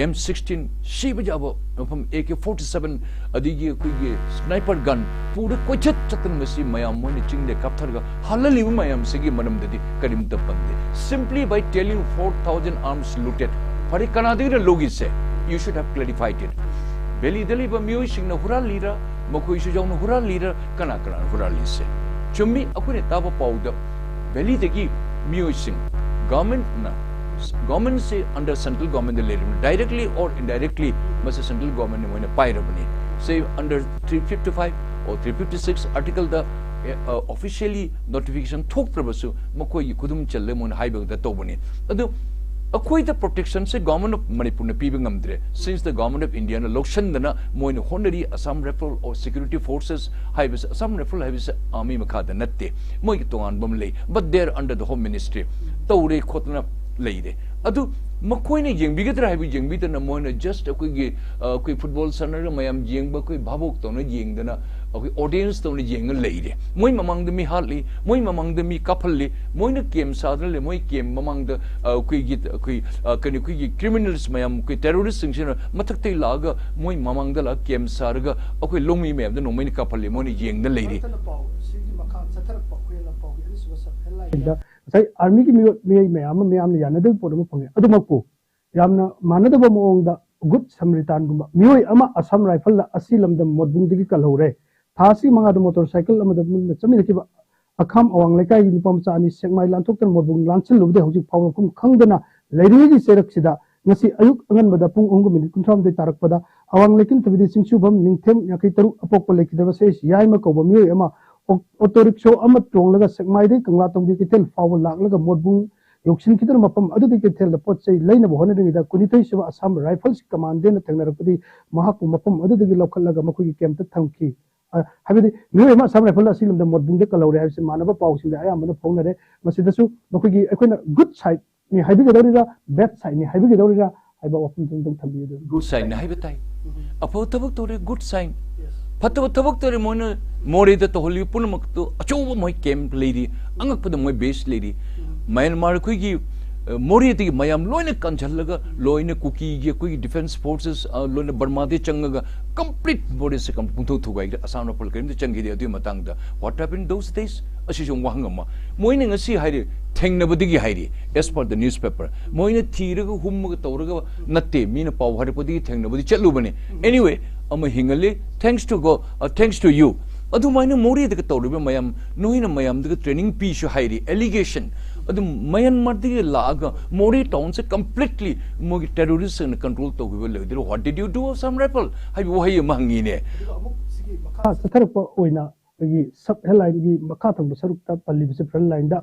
M sixteen ꯁꯤꯕ ꯌꯥꯕ ꯃꯐꯝ, AK forty seven, ꯑꯗꯒꯤ ꯑꯩꯈꯣꯏꯒꯤ sniper gun ꯄꯨꯔ ꯀꯣꯏꯆꯠ ꯆꯠꯇꯅ ꯃꯁꯤ ꯃꯌꯥꯝ ꯃꯣꯏꯅ ꯆꯤꯡꯗ ꯀꯥꯞꯊꯔꯒ ꯍꯜꯍꯜꯂꯤꯕ ꯃꯌꯥꯝꯁꯤꯒꯤ ꯃꯔꯝꯗꯗꯤ ꯀꯔꯤꯝꯇ ꯄꯟꯗꯦ꯫ Simply by telling four thousand arms looted, ꯐꯔꯦ, ꯀꯅꯥꯗꯒꯤꯅ ꯂꯧꯈꯤꯁꯦ? You should have clarified it. Valid ꯂꯩꯕ ꯃꯤꯑꯣꯏꯁꯤꯡꯅ ꯍꯨꯔꯥꯜꯂꯤꯔ, ꯃꯈꯣꯏꯁꯨ ꯌꯥꯎꯅ ꯍꯨꯔꯥꯜꯂꯤꯔ, ꯀꯅꯥ ꯀꯅꯥꯅ ꯍꯨꯔꯥꯜꯂꯤꯁꯦ? ꯆꯨꯝꯃꯤ, ꯑꯩꯈꯣꯏꯅ ꯇꯥꯕ ꯄꯥꯎꯗ ꯚꯦꯂꯤꯗꯒꯤ ꯃꯤꯑꯣꯏꯁꯤꯡ, ꯒꯚꯔꯟꯃꯦꯟꯠꯅ, ꯒꯚꯔꯟꯃꯦꯟꯠꯁꯦ under central governmentꯗ ꯂꯩꯔꯤꯕꯅꯤ, directly or indirectly ꯃꯁꯤ central governmentꯅ ꯃꯣꯏꯅ ꯄꯥꯏꯔꯕꯅꯤ꯫ Say under three fifty five or three fifty six articleꯗ, ꯑꯦ, ꯑ, officially notification ꯊꯣꯛꯇ꯭ꯔꯕꯁꯨ ꯃꯈꯣꯏꯒꯤ ꯈꯨꯗꯨꯝ ꯆꯜꯂꯦ ꯃꯣꯏꯅ ꯍꯥꯏꯕꯗ ꯇꯧꯕꯅꯤ꯫ ꯑꯗꯨ ꯑꯩꯈꯣꯏꯗ ꯄ꯭ꯔꯣꯇꯦꯛꯁꯟꯁꯦ ꯒꯣꯔꯃꯦꯟ ꯑꯣꯐ ꯃꯅꯤꯄꯨꯔꯅ ꯄꯤꯕ ꯉꯝꯗ꯭ꯔꯦ꯫ ꯁꯤꯟꯁ ꯗ ꯒꯣꯔꯃꯦꯟ ꯑꯣꯐ ꯏꯟꯗꯤꯌꯥꯅ ꯂꯧꯁꯤꯟꯗꯅ ꯃꯣꯏꯅ ꯍꯣꯠꯅꯔꯤ꯫ Assam rifle or security forces ꯍꯥꯏꯕꯁꯦ, ꯑꯁꯥꯝ ꯔꯥꯏꯐꯜ ꯍꯥꯏꯕꯁꯦ ꯑꯥꯔꯃꯤ ꯃꯈꯥꯗ ꯅꯠꯇꯦ, ꯃꯣꯏꯒꯤ ꯇꯣꯉꯥꯟꯕ ꯑꯃ ꯂꯩ, but they are under the Home Ministry, ꯇꯧꯔꯦ ꯈꯣꯠꯇꯅ ꯂꯩꯔꯦ꯫ ꯑꯗꯨ ꯃꯈꯣꯏꯅ ꯌꯦꯡꯕꯤꯒꯗ꯭ꯔꯥ ꯍꯥꯏꯕ ꯌꯦꯡꯕꯤꯗꯅ ꯃꯣꯏꯅ ꯖꯁ ꯑꯩꯈꯣꯏꯒꯤ, ꯑ, ꯑꯩꯈꯣꯏ ꯐꯨꯠꯕꯣꯜ ꯁꯥꯟꯅꯔꯒ ꯃꯌꯥꯝ ꯌꯦꯡꯕ ꯑꯩꯈꯣꯏ ꯚꯥꯕꯣꯛ ꯇꯧꯅ ꯌꯦꯡꯗꯅ ꯑꯩꯈꯣꯏ ꯑꯣꯗꯤꯌꯦꯟꯁ ꯇꯧꯅ ꯌꯦꯡꯉ ꯂꯩꯔꯦ꯫ ꯃꯣꯏ ꯃꯃꯥꯡꯗ ꯃꯤ ꯍꯥꯠꯂꯤ, ꯃꯣꯏ ꯃꯃꯥꯡꯗ ꯃꯤ ꯀꯥꯞꯍꯜꯂꯤ, ꯃꯣꯏꯅ ꯀꯦꯝ ꯁꯥꯗꯅ ꯂꯩ, ꯃꯣꯏ ꯀꯦꯝ ꯃꯃꯥꯡꯗ, ꯑ, ꯑꯩꯈꯣꯏꯒꯤ, ꯑꯩꯈꯣꯏ, ꯑ, ꯀꯩꯅꯣ, ꯑꯩꯈꯣꯏꯒꯤ ꯀ꯭ꯔꯤꯃꯤꯅꯦꯜꯁ ꯃꯌꯥꯝ, ꯑꯩꯈꯣꯏ ꯇꯦꯔꯣꯔꯤꯁꯁꯤꯡꯁꯤꯅ ꯃꯊꯛꯇꯒꯤ ꯂꯥꯛꯑꯒ ꯃꯣꯏ ꯃꯃꯥꯡꯗ ꯂꯥꯛꯑꯒ ꯀꯦꯝ ꯁꯥꯔꯒ ꯑꯩꯈꯣꯏ ꯂꯧꯃꯤ ꯃꯌꯥꯝꯗ ꯅꯣꯡꯃꯩꯅ ꯀꯥꯞꯍꯜꯂꯤ, ꯃꯣꯏꯅ ꯌꯦꯡꯗ ꯂꯩꯔꯤ꯫ ꯃꯔꯛꯇꯅ ꯄꯥꯎ ꯁꯤꯒꯤ ꯃꯈꯥ ꯆꯠꯊꯔꯛꯄ ꯑꯩꯈꯣꯏ ꯂꯝꯄꯥꯎꯒꯤ ꯑꯅꯤꯁꯨꯕ ꯁꯕ ꯍꯦꯗꯂꯥꯏꯟꯗ ꯉꯁꯥꯏ ꯑꯥꯔꯃꯤꯒꯤ ꯃꯤꯑꯣꯏ, ꯃꯤꯑꯣꯏ ꯃꯌꯥꯝ ꯑꯃ, ꯃꯤꯌꯥꯝꯅ ꯌꯥꯅꯗꯕ ꯄꯣꯠ ꯑꯃ ꯐꯪꯉꯦ꯫ ꯑꯗꯨꯃꯛꯄꯨ ꯌꯥꯝꯅ ꯃꯥꯟꯅꯗꯕ ꯃꯑꯣꯡꯗ ꯒꯨꯗ ꯁꯃꯔꯤꯇꯥꯟꯒꯨꯝꯕ ꯃꯤꯑꯣꯏ ꯑꯃ ꯑꯁꯥꯝ ꯔꯥꯏꯐꯜꯅ ꯑꯁꯤ ꯂꯝꯗꯝ ꯃꯣꯠꯕꯨꯡꯗꯒꯤ ꯀꯜꯍꯧꯔꯦ꯫ ꯊꯥ ꯑꯁꯤ ꯃꯉꯥꯗ ꯃꯣꯇꯣꯔ ꯁꯥꯏꯀꯜ ꯑꯃꯗ ꯃꯨꯟꯅ ꯆꯠꯃꯤꯟꯅꯈꯤꯕ ꯑꯈꯥꯝ ꯑꯋꯥꯡ ꯂꯩꯀꯥꯏꯒꯤ ꯅꯨꯄꯥ ꯃꯆꯥ ꯑꯅꯤ ꯁꯦꯛꯃꯥꯏ ꯂꯥꯟꯊꯣꯛꯇꯅ ꯃꯣꯠꯕꯨꯡ ꯂꯥꯟꯁꯤꯜꯂꯨꯕꯗ ꯍꯧꯖꯤꯛ ꯐꯥꯎꯕ ꯃꯐꯝ ꯈꯪꯗꯅ ꯂꯩꯔꯤꯉꯩꯒꯤ ꯆꯩꯔꯛꯁꯤꯗ ꯉꯁꯤ ꯑꯌꯨꯛ ꯑꯉꯟꯕꯗ ꯄꯨꯡ ꯑꯍꯨꯝꯒ ꯃꯤꯅꯤꯠ ꯀꯨꯟꯊ꯭ꯔꯥꯍꯨꯝꯗꯣꯏ ꯇꯥꯔꯛꯄꯗ ꯑꯋꯥꯡ ꯂꯩꯀꯤꯟ ꯊꯕꯤꯗꯤ ꯆꯤꯡꯁꯨꯕꯝ ꯅꯤꯡꯊꯦꯝ ꯌꯥꯡꯈꯩ ꯇꯔꯨꯛ ꯑꯄꯣꯛꯄ ꯂꯩꯈꯤꯗꯕ ꯁꯦ ꯑꯦꯁ ꯌꯥꯏꯃ ꯀꯧꯕ ꯃꯤꯑꯣꯏ ꯑꯃ ꯑꯣ-, ꯑꯣꯇꯣ ꯔꯤꯛꯁꯣ ꯑꯃ ꯇꯣꯡꯂꯒ ꯁꯦꯛꯃꯥꯏꯗꯒꯤ ꯀꯪꯂꯥꯇꯣꯡꯒꯤ ꯀꯩꯊꯦꯜ ꯐꯥꯎꯕ ꯂꯥꯛꯂꯒ ꯃꯣꯠꯕꯨꯡ ꯌꯧꯁꯤꯟꯈꯤꯗꯨꯅ ꯃꯐꯝ ꯑꯗꯨꯗꯒꯤ ꯀꯩꯊꯦꯜꯗ ꯄꯣꯠ ꯆꯩ ꯂꯩꯅꯕ ꯍꯣꯠꯅꯔꯤꯉꯩꯗ ꯀꯨꯟꯅꯤꯊꯣꯏ ꯁꯨꯕ ꯑꯁꯥꯝ ꯔꯥꯏꯐꯜꯁ ꯀꯃꯥꯟꯗꯦꯟꯅ ꯊꯦꯡꯅꯔꯛꯄꯗꯒꯤ ꯃꯍꯥꯛꯄꯨ ꯃꯐꯝ ꯑꯗꯨꯗꯒꯤ ꯂꯧꯈꯠꯂꯒ ꯃꯈꯣꯏꯒꯤ ꯀꯦꯝꯞꯇ ꯊꯝꯈꯤ꯫ ꯑ, ꯍꯥꯏꯕꯗꯤ ꯃꯤꯑꯣꯏ ꯑꯃ ꯑꯁꯥꯝ ꯔꯥꯏꯐꯜ ꯑꯁꯤ ꯂꯝꯗꯝ ꯃꯣꯠꯕꯨꯡꯗ ꯀꯜꯍꯧꯔꯦ ꯍꯥꯏꯕꯁꯤ ꯃꯥꯟꯅꯕ ꯄꯥꯎꯁꯤꯡꯗ ꯑꯌꯥꯝꯕꯅ ꯐꯣꯡꯅꯔꯦ꯫ ꯃꯁꯤꯗꯁꯨ ꯃꯈꯣꯏꯒꯤ ꯑꯩꯈꯣꯏꯅ ꯒꯨꯗ ꯁꯥꯏꯠꯅꯤ ꯍꯥꯏꯕꯤꯒꯗꯧꯔꯤꯔꯥ, ꯕꯦꯗ ꯁꯥꯏꯠꯅꯤ ꯍꯥꯏꯕꯤꯒꯗꯧꯔꯤꯔꯥ ꯍꯥꯏꯕ ꯋꯥꯐꯝꯗꯨ ꯑꯃꯨꯛꯇꯪ ꯊꯝꯕꯤꯌꯨ꯫ ꯒꯨꯗ ꯁꯥꯏꯟ ꯍꯥꯏꯕ ꯇꯥꯏ꯫ ꯑꯐꯕ ꯊꯕꯛ ꯇꯧꯔꯦ, ꯒꯨꯗ ꯁꯥꯏꯟ꯫ ꯐꯠꯇꯕ ꯊꯕꯛ ꯇꯧꯔꯦ, ꯃꯣꯏꯅ ꯃꯣꯔꯦꯗ ꯇꯧꯍꯜꯂꯤꯕ ꯄꯨꯝꯅꯃꯛꯇꯨ ꯑꯆꯧꯕ ꯃꯣꯏ ꯀꯦꯝꯞ ꯂꯩꯔꯤ, ꯑꯉꯛꯄꯗ ꯃꯣꯏ ꯕꯦꯁ ꯂꯩꯔꯤ꯫ ꯃ꯭ꯌꯥꯟꯃꯥꯔ ꯑꯩꯈꯣꯏꯒꯤ, ꯑ, ꯃꯣꯔꯦꯗꯒꯤ ꯃꯌꯥꯝ ꯂꯣꯏꯅ ꯀꯟꯁꯤꯜꯂꯒ ꯂꯣꯏꯅ ꯀꯨꯀꯤꯒꯤ ꯑꯩꯈꯣꯏꯒꯤ ꯗꯤꯐꯦꯟꯁ ꯐꯣꯔꯁꯦꯁ, ꯑ, ꯂꯣꯏꯅ ꯕꯔꯃꯥꯗꯒꯤ ꯆꯪꯉꯒ ꯀꯝꯄ꯭ꯂꯤꯠ ꯃꯣꯔꯦꯁꯦ ꯀꯝ-, ꯄꯨꯡꯊꯣꯛ ꯊꯨꯒꯥꯏꯈ꯭ꯔꯦ꯫ ꯑꯁꯥꯝ ꯔꯥꯏꯐꯜ ꯀꯔꯤꯝꯇ ꯆꯪꯈꯤꯗꯦ꯫ ꯑꯗꯨꯒꯤ ꯃꯇꯥꯡꯗ what happened those days? ꯑꯁꯤꯁꯨ ꯑꯃꯨꯛ ꯋꯥꯍꯪ ꯑꯃ꯫ ꯃꯣꯏꯅ ꯉꯁꯤ ꯍꯥꯏꯔꯤ, ꯊꯦꯡꯅꯕꯗꯒꯤ ꯍꯥꯏꯔꯤ, as per the newspaper, ꯃꯣꯏꯅ ꯊꯤꯔꯒ ꯍꯨꯝꯃꯒ ꯇꯧꯔꯒ ꯅꯠꯇꯦ, ꯃꯤꯅ ꯄꯥꯎ ꯍꯥꯏꯔꯛꯄꯗꯒꯤ ꯊꯦꯡꯅꯕꯗꯤ ꯆꯠꯂꯨꯕꯅꯤ꯫ Anyway, ꯑꯃ ꯍꯤꯡꯍꯜꯂꯤ, thanks to God, uh, thanks to you꯫ ꯑꯗꯨꯃꯥꯏꯅ ꯃꯣꯔꯦꯗꯒ ꯇꯧꯔꯤꯕ ꯃꯌꯥꯝ, ꯅꯣꯏꯅ ꯃꯌꯥꯝꯗꯒ ꯇ꯭ꯔꯦꯅꯤꯡ ꯄꯤꯁꯨ ꯍꯥꯏꯔꯤ, allegation꯫ ꯑꯗꯨ ꯃꯌꯥꯟꯃꯥꯔꯗꯒꯤ ꯂꯥꯛꯑꯒ ꯃꯣꯔꯦ ꯇꯥꯎꯟꯁꯦ ꯀꯝꯄ꯭ꯂꯤꯠꯂꯤ ꯃꯣꯏꯒꯤ ꯇꯦꯔꯣꯔꯤꯁꯁꯤꯡꯅ ꯀꯟꯇ꯭ꯔꯣꯜ ꯇꯧꯈꯤꯕ ꯂꯩꯗꯣꯏꯔꯣ? What did you do, Assam Rifle? ꯍꯥꯏꯕ ꯋꯥꯍꯩ ꯑꯃ ꯍꯪꯉꯤꯅꯦ꯫ ꯑꯗꯨꯒ ꯑꯃꯨꯛ ꯁꯤꯒꯤ ꯃꯈꯥ ꯆꯠꯊꯔꯛꯄ ꯑꯣꯏꯅ ꯑꯩꯈꯣꯏꯒꯤ ꯁꯕ ꯍꯦꯗꯂꯥꯏꯟꯒꯤ ꯃꯈꯥ ꯊꯪꯕ ꯁꯔꯨꯛꯇ ꯄꯜꯂꯤꯕꯁꯦ ꯐ꯭ꯔꯟ ꯂꯥꯏꯟꯗ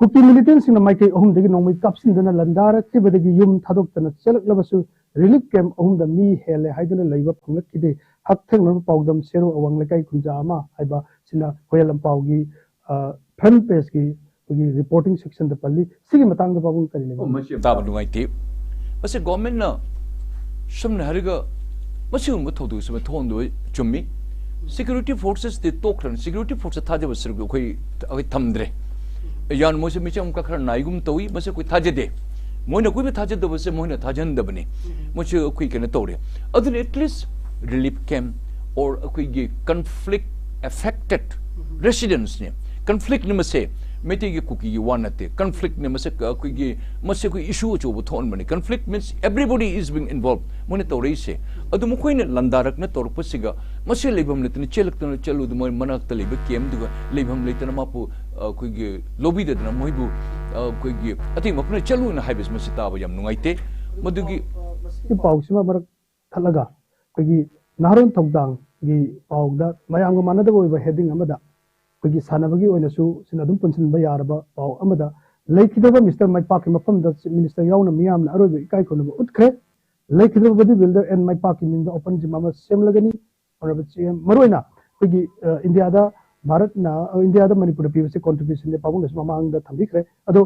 ꯀꯨꯀꯤ ꯃꯤꯂꯤꯇꯦꯟꯁꯤꯡꯅ ꯃꯥꯏꯀꯩ ꯑꯍꯨꯝꯗꯒꯤ ꯅꯣꯡꯃꯩ ꯀꯥꯞꯁꯤꯟꯗꯨꯅ ꯂꯥꯟꯗꯥꯔꯛꯈꯤꯕꯗꯒꯤ ꯌꯨꯝ ꯊꯥꯗꯣꯛꯇꯅ ꯆꯦꯜꯂꯛꯂꯕꯁꯨ ꯔꯤꯂꯤꯐ ꯀꯦꯝꯞ ꯑꯍꯨꯝꯗ ꯃꯤ ꯍꯦꯜꯂꯦ ꯍꯥꯏꯗꯨꯅ ꯂꯩꯕ ꯐꯪꯂꯛꯈꯤꯗꯦ꯫ ꯍꯛꯊꯦꯡꯅꯅ ꯄꯥꯎꯗꯝ ꯁꯦꯔꯧ ꯑꯋꯥꯡ ꯂꯩꯀꯥꯏ ꯈꯨꯟꯖꯥ ꯑꯃ ꯍꯥꯏꯕ ꯁꯤꯅ ꯍꯨꯏꯌꯦꯟ ꯂꯥꯟꯄꯥꯎꯒꯤ ꯐ꯭ꯔꯟ ꯄꯦꯖꯀꯤ ꯑꯩꯈꯣꯏꯒꯤ ꯔꯤꯄꯣꯔꯇꯤꯡ ꯁꯦꯛꯁꯟꯗ ꯄꯜꯂꯤ꯫ ꯁꯤꯒꯤ ꯃꯇꯥꯡꯗ ꯄꯥꯕꯨꯡ ꯀꯔꯤ ꯂꯩꯕꯤꯕꯒꯦ? ꯇꯥꯕ ꯅꯨꯡꯉꯥꯏꯇꯦ꯫ ꯃꯁꯤ ꯒꯣꯔꯃꯦꯟꯅ ꯁꯝꯅ ꯍꯥꯏꯔꯒ ꯃꯁꯤꯒꯨꯝꯕ ꯊꯧꯗꯣꯛꯁꯤ ꯊꯣꯛꯍꯟꯗꯣꯏ ꯆꯨꯝꯃꯤ꯫ ꯁꯦꯀ꯭ꯌꯨꯔꯤꯇꯤ ꯐꯣꯔꯁꯦꯁꯇꯤ ꯇꯣꯛꯈ꯭ꯔꯅꯤ, ꯁꯦꯀ꯭ꯌꯨꯔꯤꯇꯤ ꯐꯣꯔꯁꯇ ꯊꯥꯖꯕ ꯁꯔꯨꯛ ꯑꯩꯈꯣꯏ ꯑꯩꯈꯣꯏ ꯊꯝꯗ꯭ꯔꯦ꯫ ꯌꯥꯝ ꯃꯣꯏꯁꯦ ꯃꯤꯆꯪ ꯑꯃꯨꯛꯀ ꯈꯔ ꯅꯥꯏꯒꯨꯝ ꯇꯧꯏ, ꯃꯁꯤ ꯑꯩꯈꯣꯏ ꯊꯥꯖꯗꯦ꯫ ꯃꯣꯏꯅ ꯑꯩꯈꯣꯏꯕꯨ ꯊꯥꯖꯗꯕꯁꯦ ꯃꯣꯏꯅ ꯊꯥꯖꯍꯟꯗꯕꯅꯤ꯫ ꯃꯣꯏꯁꯨ ꯑꯩꯈꯣꯏ ꯀꯩꯅꯣ ꯇꯧꯔꯦ꯫ ꯑꯗꯨꯅ at least relief camp or ꯑꯩꯈꯣꯏꯒꯤ conflict affected residents ꯅꯦ꯫ ꯀꯟꯐ꯭ꯂꯤꯛꯅꯤ ꯃꯁꯦ, ꯃꯩꯇꯩꯒꯤ ꯀꯨꯀꯤꯒꯤ ꯋꯥ ꯅꯠꯇꯦ꯫ ꯀꯟꯐ꯭ꯂꯤꯛꯅꯤ ꯃꯁꯦ, ꯑꯩꯈꯣꯏꯒꯤ ꯃꯁꯤ ꯑꯩꯈꯣꯏ ꯏꯁꯨ ꯑꯆꯧꯕ ꯊꯣꯛꯍꯟꯕꯅꯤ꯫ Conflict means everybody is being involved꯫ ꯃꯣꯏꯅ ꯇꯧꯔꯛꯏꯁꯦ ꯑꯗꯨ ꯃꯈꯣꯏꯅ ꯂꯥꯟꯗꯥꯔꯛꯅ ꯇꯧꯔꯛꯄꯁꯤꯒ ꯃꯁꯤ ꯂꯩꯐꯝ ꯂꯩꯇꯅ ꯆꯦꯜꯂꯛꯇꯅ ꯆꯠꯂꯨꯗ ꯃꯣꯏ ꯃꯅꯥꯛꯇ ꯂꯩꯕ ꯀꯦꯝꯗꯨꯒ ꯂꯩꯐꯝ ꯂꯩꯇꯅ ꯃꯥꯄꯨ ꯑꯩꯈꯣꯏꯒꯤ ꯂꯧꯕꯤꯗꯗꯅ ꯃꯣꯏꯕꯨ ꯑꯩꯈꯣꯏꯒꯤ ꯑꯇꯩ ꯃꯐꯝꯗ ꯆꯠꯂꯨꯅ ꯍꯥꯏꯕꯁꯤ ꯃꯁꯤ ꯇꯥꯕ ꯌꯥꯝ ꯅꯨꯡꯉꯥꯏꯇꯦ꯫ ꯃꯗꯨꯒꯤ ꯁꯤ ꯄꯥꯎꯁꯤꯃ ꯃꯔꯛ ꯊꯠꯂꯒ ꯑꯩꯈꯣꯏꯒꯤ ꯅꯍꯥꯔꯣꯜ ꯊꯧꯗꯥꯡꯒꯤ ꯄꯥꯎꯗ ꯃꯌꯥꯝꯒ ꯃꯥꯟꯅꯗꯕ ꯑꯣꯏꯕ ꯍꯦꯗꯤꯡ ꯑꯃꯗ ꯑꯩꯈꯣꯏꯒꯤ ꯁꯥꯟꯅꯕꯒꯤ ꯑꯣꯏꯅꯁꯨ ꯁꯤꯅ ꯑꯗꯨꯝ ꯄꯨꯟꯁꯤꯟꯕ ꯌꯥꯔꯕ ꯄꯥꯎ ꯑꯃꯗ ꯂꯩꯈꯤꯗ꯭ꯔꯕ ꯃꯤꯁꯇꯔ ꯃꯥꯏꯄꯥꯛꯀꯤ ꯃꯐꯝꯗ ꯆꯤꯐ ꯃꯤꯅꯤꯁꯇꯔ ꯌꯥꯎꯅ ꯃꯤꯌꯥꯝꯅ ꯑꯔꯣꯏꯕ ꯏꯀꯥꯏ ꯈꯨꯝꯅꯕ ꯎꯠꯈ꯭ꯔꯦ꯫ ꯂꯩꯈꯤꯗ꯭ꯔꯕ ꯕꯣꯗꯤ ꯕꯤꯜꯗꯔ ꯑꯦꯟ ꯃꯥꯏꯄꯥꯛꯀꯤ ꯃꯤꯡꯗ ꯑꯣꯄꯟ ꯖꯤꯝ ꯑꯃ ꯁꯦꯝꯂꯒꯅꯤ꯫ ꯃꯔꯨꯑꯣꯏꯅ ꯑꯩꯈꯣꯏꯒꯤ ꯏꯟꯗꯤꯌꯥꯗ ꯚꯥꯔꯠꯅ ꯏꯟꯗꯤꯌꯥꯗ ꯃꯅꯤꯄꯨꯔꯗ ꯄꯤꯕꯁꯦ ꯀꯣꯟꯇ꯭ꯔꯤꯕ꯭ꯌꯨꯁꯟꯁꯦ ꯄꯥꯕꯨꯡꯅꯁꯨ ꯃꯃꯥꯡꯗ ꯊꯝꯕꯤꯈ꯭ꯔꯦ꯫ ꯑꯗꯣ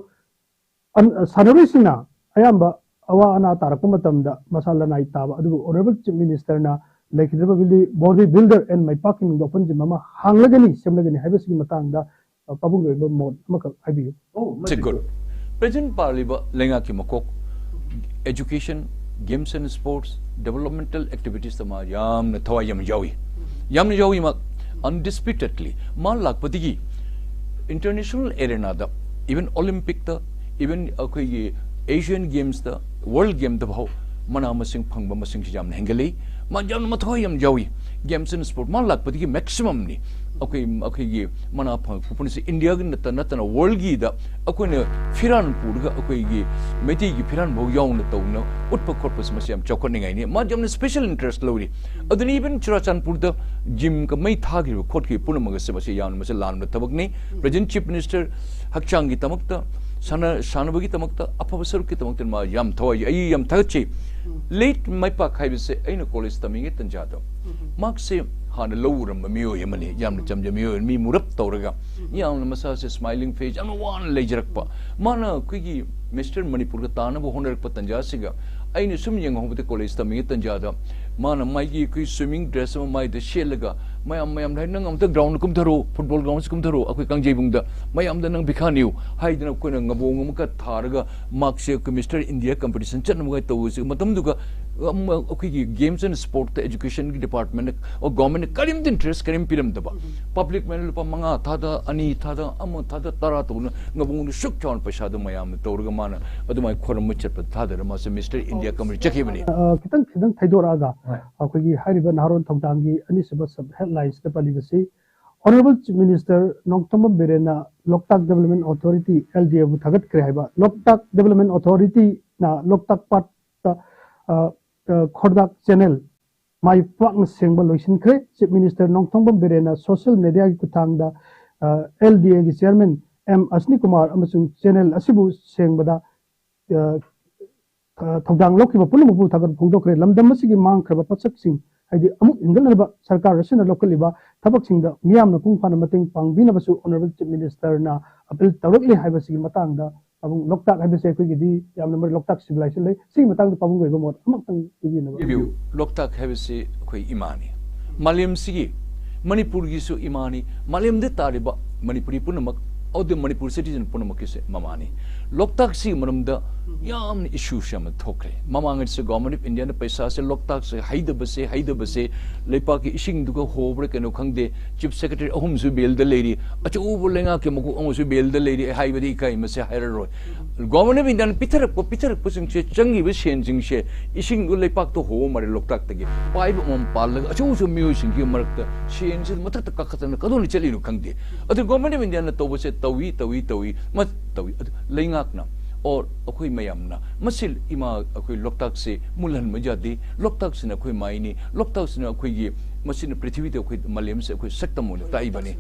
ꯁꯥꯟꯅꯔꯣꯏꯁꯤꯡꯅ ꯑꯌꯥꯝꯕ ꯑꯋꯥ ꯑꯅꯥ ꯇꯥꯔꯛꯄ ꯃꯇꯝꯗ ꯃꯁꯥ ꯂꯅꯥꯏ ꯇꯥꯕ ꯑꯗꯨꯕꯨ ꯑꯣꯅꯔꯦꯕꯜ ꯆꯤꯐ ꯃꯤꯅꯤꯁꯇꯔꯅ ꯂꯩꯈꯤꯗ꯭ꯔꯕ ꯕꯣꯗꯤ ꯕꯤꯜꯗꯔ ꯑꯦꯟ ꯃꯥꯏꯄꯥꯛꯀꯤ ꯃꯤꯡꯗ ꯑꯣꯄꯟ ꯖꯤꯝ ꯑꯃ ꯍꯥꯡꯂꯒꯅꯤ, ꯁꯦꯝꯂꯒꯅꯤ ꯍꯥꯏꯕꯁꯤꯒꯤ ꯃꯇꯥꯡꯗ ꯄꯥꯕꯨꯡꯒꯤ ꯑꯣꯏꯕ ꯃꯣꯠ ꯑꯃꯈꯛ ꯍꯥꯏꯕꯤꯌꯨ꯫ ꯁꯤ ꯒꯨꯗ꯫ ꯄ꯭ꯔꯦꯖꯦꯟ ꯄꯥꯜꯂꯤꯕ ꯂꯩꯉꯥꯛꯀꯤ ꯃꯀꯣꯛ, education, games and sports, developmental activities ꯇ ꯃꯥ ꯌꯥꯝꯅ ꯊꯋꯥꯏ ꯌꯥꯝ ꯌꯥꯎꯏ꯫ ꯌꯥꯝꯅ ꯌꯥꯎꯏ ꯃꯥ undisputedly꯫ ꯃꯥ ꯂꯥꯛꯄꯗꯒꯤ international arena ꯗ, even Olympic ꯇ, even ꯑꯩꯈꯣꯏꯒꯤ Asian games ꯇ, world game ꯗ ꯐꯥꯎ ꯃꯅꯥ ꯃꯁꯤꯡ ꯐꯪꯕ ꯃꯁꯤꯡꯁꯤ ꯌꯥꯝꯅ ꯍꯦꯟꯒꯠꯂꯤ꯫ ꯃꯥ ꯌꯥꯝꯅ ꯃꯊꯋꯥꯏ ꯌꯥꯝ ꯌꯥꯎꯏ꯫ Games and sport ꯃꯥ ꯂꯥꯛꯄꯗꯒꯤ maximum ꯅꯤ꯫ ꯑꯩꯈꯣꯏ ꯑꯩꯈꯣꯏꯒꯤ ꯃꯅꯥ ꯐꯪꯉꯛꯄ ꯄꯨꯝꯅꯃꯛꯁꯦ ꯏꯟꯗꯤꯌꯥꯒꯤ ꯅꯠꯇ ꯅꯠꯇꯅ ꯋꯥꯔꯜꯒꯤꯗ ꯑꯩꯈꯣꯏꯅ ꯐꯤꯔꯥꯟ ꯄꯨꯔꯒ ꯑꯩꯈꯣꯏꯒꯤ ꯃꯩꯇꯩꯒꯤ ꯐꯤꯔꯥꯟ ꯐꯥꯎ ꯌꯥꯎꯅ ꯇꯧꯅ ꯎꯠꯄ ꯈꯣꯠꯄꯁꯦ ꯃꯁꯤ ꯌꯥꯝ ꯆꯥꯎꯈꯠꯅꯤꯡꯉꯥꯏꯅꯤ꯫ ꯃꯥ ꯌꯥꯝꯅ special interest ꯂꯧꯔꯤ꯫ ꯑꯗꯨꯅ even ꯆꯨꯔꯥꯆꯥꯟꯄꯨꯔꯗ ꯖꯤꯝꯒ ꯃꯩ ꯊꯥꯈꯤꯕ ꯈꯣꯠꯈꯤꯕ ꯄꯨꯝꯅꯃꯛ ꯑꯁꯦ ꯃꯁꯤ ꯌꯥꯝꯅ ꯃꯁꯤ ꯂꯥꯟꯕ ꯊꯕꯛꯅꯤ꯫ Present Chief Minister ꯍꯛꯆꯥꯡꯒꯤꯗꯃꯛꯇ, ꯁꯥꯟꯅ-, ꯁꯥꯟꯅꯕꯒꯤꯗꯃꯛꯇ, ꯑꯐꯕ ꯁꯔꯨꯛꯀꯤꯗꯃꯛꯇ ꯃꯥ ꯌꯥꯝ ꯊꯋꯥꯏ, ꯑꯩ ꯌꯥꯝ ꯊꯥꯒꯠꯆꯩ꯫ ꯂꯦꯠ ꯃꯥꯏꯄꯥꯛ ꯍꯥꯏꯕꯁꯦ ꯑꯩꯅ ꯀꯣꯂꯦꯖ ꯇꯝꯃꯤꯉꯩ ꯇꯟꯖꯥꯗ, ꯃꯍꯥꯛꯁꯦ ꯍꯥꯟꯅ ꯂꯧ ꯎꯔꯝꯕ ꯃꯤꯑꯣꯏ ꯑꯃꯅꯤ, ꯌꯥꯝꯅ ꯆꯝꯖꯕ ꯃꯤꯑꯣꯏ, ꯃꯤ ꯃꯨꯔꯞ ꯇꯧꯔꯒ, ꯌꯥꯝꯅ ꯃꯁꯥꯁꯦ ꯁ꯭ꯃꯥꯏꯂꯤꯡ ꯐꯦꯁ, ꯌꯥꯝꯅ ꯋꯥꯅ ꯂꯩꯖꯔꯛꯄ꯫ ꯃꯥꯅ ꯑꯩꯈꯣꯏꯒꯤ ꯃꯤꯁꯇꯔ ꯃꯅꯤꯄꯨꯔꯒ ꯇꯥꯅꯕ ꯍꯣꯠꯅꯔꯛꯄ ꯇꯟꯖꯥꯁꯤꯒ ꯑꯩꯅ ꯁꯨꯝ ꯌꯦꯡꯍꯧꯕꯗ, ꯀꯣꯂꯦꯖ ꯇꯝꯃꯤꯉꯩ ꯇꯟꯖꯥꯗ ꯃꯥꯅ ꯃꯥꯒꯤ ꯑꯩꯈꯣꯏ ꯁ꯭ꯋꯤꯃꯤꯡ ꯗ꯭ꯔꯦꯁ ꯑꯃ ꯃꯥꯏꯗ ꯁꯦꯠꯂꯒ, "ꯃꯌꯥꯝ, ꯃꯌꯥꯝ ꯍꯥꯏ, ꯅꯪ ꯑꯝꯇ ꯒ꯭ꯔꯥꯎꯟꯗ ꯀꯨꯝꯊꯔꯛꯑꯣ, ꯐꯨꯠꯕꯣꯜ ꯒ꯭ꯔꯥꯎꯟꯁꯤ ꯀꯨꯝꯊꯔꯛꯑꯣ, ꯑꯩꯈꯣꯏ ꯀꯥꯡꯖꯩꯕꯨꯡꯗ ꯃꯌꯥꯝꯗ ꯅꯪ ꯕꯤꯈꯥꯅꯤꯌꯨ" ꯍꯥꯏꯗꯅ ꯑꯩꯈꯣꯏꯅ ꯉꯕꯣꯡ ꯑꯃꯒ ꯊꯥꯔꯒ, ꯃꯍꯥꯛꯁꯦ ꯑꯩꯈꯣꯏ ꯃꯤꯁꯇꯔ ꯏꯟꯗꯤꯌꯥ ꯀꯝꯄꯤꯇꯤꯁꯟ ꯆꯠꯅꯕꯒ ꯇꯧꯕꯁꯤ, ꯃꯇꯝꯗꯨꯒ, ꯑꯝ, ꯑꯩꯈꯣꯏꯒꯤ ꯒꯦꯝꯁ ꯑꯦꯟ ꯁ꯭ꯄꯣꯔꯠꯇ ꯑꯦꯖꯨꯀꯦꯁꯟꯒꯤ ꯗꯤꯄꯥꯔꯠꯃꯦꯟꯅ, ꯑꯣ, ꯒꯣꯔꯃꯦꯟꯅ ꯀꯔꯤꯝꯇ ꯏꯟꯇꯔꯦꯁ ꯀꯔꯤꯝ ꯄꯤꯔꯝꯗꯕ, ꯄꯕ꯭ꯂꯤꯛ ꯃꯦꯟꯅ ꯂꯨꯄꯥ ꯃꯉꯥ ꯊꯥꯗ, ꯑꯅꯤ ꯊꯥꯗ, ꯑꯃ ꯊꯥꯗ, ꯇꯔꯥ ꯇꯧꯗꯅ ꯉꯕꯣꯡꯗ ꯁꯨꯛ ꯆꯥꯎꯅ ꯄꯩꯁꯥꯗꯣ ꯃꯌꯥꯝꯅ ꯇꯧꯔꯒ ꯃꯥꯅ ꯑꯗꯨꯃꯥꯏꯅ ꯈꯣꯏꯔꯝꯕ ꯆꯠꯄ ꯊꯥꯗꯔ ꯃꯥꯁꯦ ꯃꯤꯁꯇꯔ ꯏꯟꯗꯤꯌꯥ ꯀꯝꯄꯤꯇꯤꯁꯟ ꯆꯠꯈꯤꯕꯅꯤ꯫ ꯑ, ꯈꯤꯇꯪ, ꯈꯤꯇꯪ ꯊꯩꯗꯣꯔꯛꯑꯒ, ꯍꯣꯏ꯫ ꯑꯩꯈꯣꯏꯒꯤ ꯍꯥꯏꯔꯤꯕ ꯅꯍꯥꯔꯣꯟ ꯊꯧꯗꯥꯡꯒꯤ ꯑꯅꯤꯁꯨꯕ ꯁꯕ ꯍꯦꯗꯂꯥꯏꯟꯁꯇ ꯄꯜꯂꯤꯕꯁꯤ, Honourable Chief Minister ꯅꯣꯡꯊꯣꯝꯕꯝ ꯕꯤꯔꯦꯟꯅ Loktak development authority, L D ꯑꯦꯕꯨ ꯊꯥꯒꯠꯈ꯭ꯔꯦ ꯍꯥꯏꯕ꯫ ꯂꯣꯛꯇꯥꯛ ꯗꯤꯕꯦꯂꯞꯃꯦꯟ ꯑꯣꯊꯣꯔꯤꯇꯤꯅ ꯂꯣꯛꯇꯥꯛ ꯄꯥꯠꯇ, ꯑ, ꯑ, ꯈꯣꯔꯗꯥꯛ ꯆꯦꯅꯦꯜ ꯃꯥꯏ ꯄꯥꯛꯅ ꯁꯦꯡꯕ ꯂꯣꯏꯁꯤꯟꯈ꯭ꯔꯦ꯫ ꯆꯤꯐ ꯃꯤꯅꯤꯁꯇꯔ ꯅꯣꯡꯊꯣꯝꯕꯝ ꯕꯤꯔꯦꯟꯅ ꯁꯣꯁꯤꯌꯦꯜ ꯃꯦꯗꯤꯌꯥꯒꯤ ꯈꯨꯠꯊꯥꯡꯗ, ꯑ, ꯑꯦꯜ ꯗꯤ ꯑꯦꯒꯤ ꯆꯤꯌꯔꯃꯦꯟ ꯑꯦꯝ ꯑꯁꯅꯤ ꯀꯨꯃꯥꯔ ꯑꯃꯁꯨꯡ ꯆꯦꯅꯦꯜ ꯑꯁꯤꯕꯨ ꯁꯦꯡꯕꯗ, ꯑ, ꯑ, ꯊꯧꯗꯥꯡ ꯂꯧꯈꯤꯕ ꯄꯨꯝꯅꯃꯛꯄꯨ ꯊꯥꯒꯠꯄ ꯐꯣꯡꯗꯣꯛꯈ꯭ꯔꯦ꯫ ꯂꯝꯗꯝ ꯑꯁꯤꯒꯤ ꯃꯥꯡꯈ꯭ꯔꯕ ꯄꯣꯠꯁꯛꯁꯤꯡ, ꯍꯥꯏꯗꯤ ꯑꯃꯨꯛ ꯍꯤꯡꯒꯠꯅꯅꯕ ꯁꯔꯀꯥꯔ ꯑꯁꯤꯅ ꯂꯧꯈꯠꯂꯤꯕ ꯊꯕꯛꯁꯤꯡꯗ ꯃꯤꯌꯥꯝꯅ ꯃꯄꯨꯡ ꯐꯥꯅ ꯃꯇꯦꯡ ꯄꯥꯡꯕꯤꯅꯕꯁꯨ ꯑꯣꯅꯔꯦꯕꯜ ꯆꯤꯐ ꯃꯤꯅꯤꯁꯇꯔꯅ ꯑꯄꯤꯜ ꯇꯧꯔꯛꯂꯤ ꯍꯥꯏꯕꯁꯤꯒꯤ ꯃꯇꯥꯡꯗ, ꯄꯥꯕꯨꯡ, ꯂꯣꯛꯇꯥꯛ ꯍꯥꯏꯕꯁꯦ ꯑꯩꯈꯣꯏꯒꯤꯗꯤ ꯌꯥꯝꯅ ꯃꯔꯨ, ꯂꯣꯛꯇꯥꯛ ꯁꯤꯚꯤꯂꯥꯏꯖꯦꯁꯟ ꯂꯩ꯫ ꯁꯤꯒꯤ ꯃꯇꯥꯡꯗ ꯄꯥꯕꯨꯡꯒꯤ ꯑꯣꯏꯕ ꯃꯣꯠ ꯑꯃꯈꯛꯇꯪ ꯄꯤꯕꯤꯅꯕ꯫ ꯄꯤꯕꯤꯌꯨ꯫ ꯂꯣꯛꯇꯥꯛ ꯍꯥꯏꯕꯁꯤ ꯑꯩꯈꯣꯏ ꯏꯃꯥꯅꯤ꯫ ꯃꯥꯂꯦꯝꯁꯤꯒꯤ, ꯃꯅꯤꯄꯨꯔꯒꯤꯁꯨ ꯏꯃꯥꯅꯤ꯫ ꯃꯥꯂꯦꯝꯗ ꯇꯥꯔꯤꯕ ꯃꯅꯤꯄꯨꯔꯤ ꯄꯨꯝꯅꯃꯛ, ꯑꯗꯨ ꯃꯅꯤꯄꯨꯔ ꯁꯤꯇꯤꯖꯟ ꯄꯨꯝꯅꯃꯛꯀꯤꯁꯨ ꯃꯃꯥꯅꯤ꯫ ꯂꯣꯛꯇꯥꯛꯁꯤꯒꯤ ꯃꯔꯝꯗ ꯌꯥꯝꯅ ꯏꯁꯨꯁꯨ ꯌꯥꯝꯅ ꯊꯣꯛꯈ꯭ꯔꯦ꯫ ꯃꯃꯥꯡꯉꯩꯗꯁꯨ ꯒꯣꯔꯃꯦꯟ ꯑꯣꯐ ꯏꯟꯗꯤꯌꯥꯅ ꯄꯩꯁꯥꯁꯦ ꯂꯣꯛꯇꯥꯛꯁꯦ ꯍꯩꯗꯕꯁꯦ, ꯍꯩꯗꯕꯁꯦ, ꯂꯩꯄꯥꯛꯀꯤ ꯏꯁꯤꯡꯗꯨꯒ ꯍꯣꯕ꯭ꯔꯥ ꯀꯩꯅꯣ ꯈꯪꯗꯦ, ꯆꯤꯐ ꯁꯦꯀ꯭ꯔꯦꯇꯔꯤ ꯑꯍꯨꯝꯁꯨ ꯕꯦꯜꯗ ꯂꯩꯔꯤ, ꯑꯆꯧꯕ ꯂꯩꯉꯥꯛꯀꯤ ꯃꯀꯣꯛ ꯑꯃꯁꯨ ꯕꯦꯜꯗ ꯂꯩꯔꯤ ꯍꯥꯏꯕꯗꯤ ꯏꯀꯥꯏ, ꯃꯁꯤ ꯍꯥꯏꯔꯔꯣꯏ꯫ ꯒꯣꯔꯃꯦꯟ ꯑꯣꯐ ꯏꯟꯗꯤꯌꯥꯅ ꯄꯤꯊꯔꯛꯄ, ꯄꯤꯊꯔꯛꯄꯁꯤꯡꯁꯦ, ꯆꯪꯉꯤꯕ ꯁꯦꯟꯁꯤꯡꯁꯦ, ꯏꯁꯤꯡꯗꯨ ꯂꯩꯄꯥꯛꯇ ꯍꯣꯕ ꯃꯥꯜꯂꯦ ꯂꯣꯛꯇꯥꯛꯇꯒꯤ꯫ ꯄꯥꯏꯕ ꯑꯃꯃꯝ ꯄꯥꯜꯂꯒ ꯑꯆꯧ ꯑꯆꯧꯕ ꯃꯤꯑꯣꯏꯁꯤꯡꯒꯤ ꯃꯔꯛꯇ ꯁꯦꯟꯁꯤ ꯃꯊꯛꯇ ꯀꯥꯈꯠꯇꯅ ꯀꯗꯣꯝꯗ ꯆꯠꯂꯤꯅꯣ ꯈꯪꯗꯦ꯫ ꯑꯗꯨ ꯒꯣꯔꯃꯦꯟ ꯑꯣꯐ ꯏꯟꯗꯤꯌꯥꯅ ꯇꯧꯕꯁꯦ ꯇꯧꯏ, ꯇꯧꯏ, ꯇꯧꯏ, ꯃ-, ꯇꯧꯏ꯫ ꯑꯗꯨ ꯂꯩꯉꯥꯛꯅ, or ꯑꯩꯈꯣꯏ ꯃꯌꯥꯝꯅ ꯃꯁꯤ ꯏꯃꯥ ꯑꯩꯈꯣꯏ ꯂꯣꯛꯇꯥꯛꯁꯦ ꯃꯨꯜꯍꯟꯕ ꯌꯥꯗꯦ꯫ ꯂꯣꯛꯇꯥꯛꯁꯤꯅ ꯑꯩꯈꯣꯏ ꯃꯥꯏꯅꯤ꯫ ꯂꯣꯛꯇꯥꯛꯁꯤꯅ ꯑꯩꯈꯣꯏꯒꯤ ꯃꯁꯤꯅ ꯄ꯭ꯔꯤꯊꯤꯕꯤꯗ ꯑꯩꯈꯣꯏ ꯃꯥꯂꯦꯝꯁꯦ ꯑꯩꯈꯣꯏ ꯁꯛꯇꯝ ꯑꯣꯏꯅ ꯇꯥꯛꯏꯕꯅꯤ꯫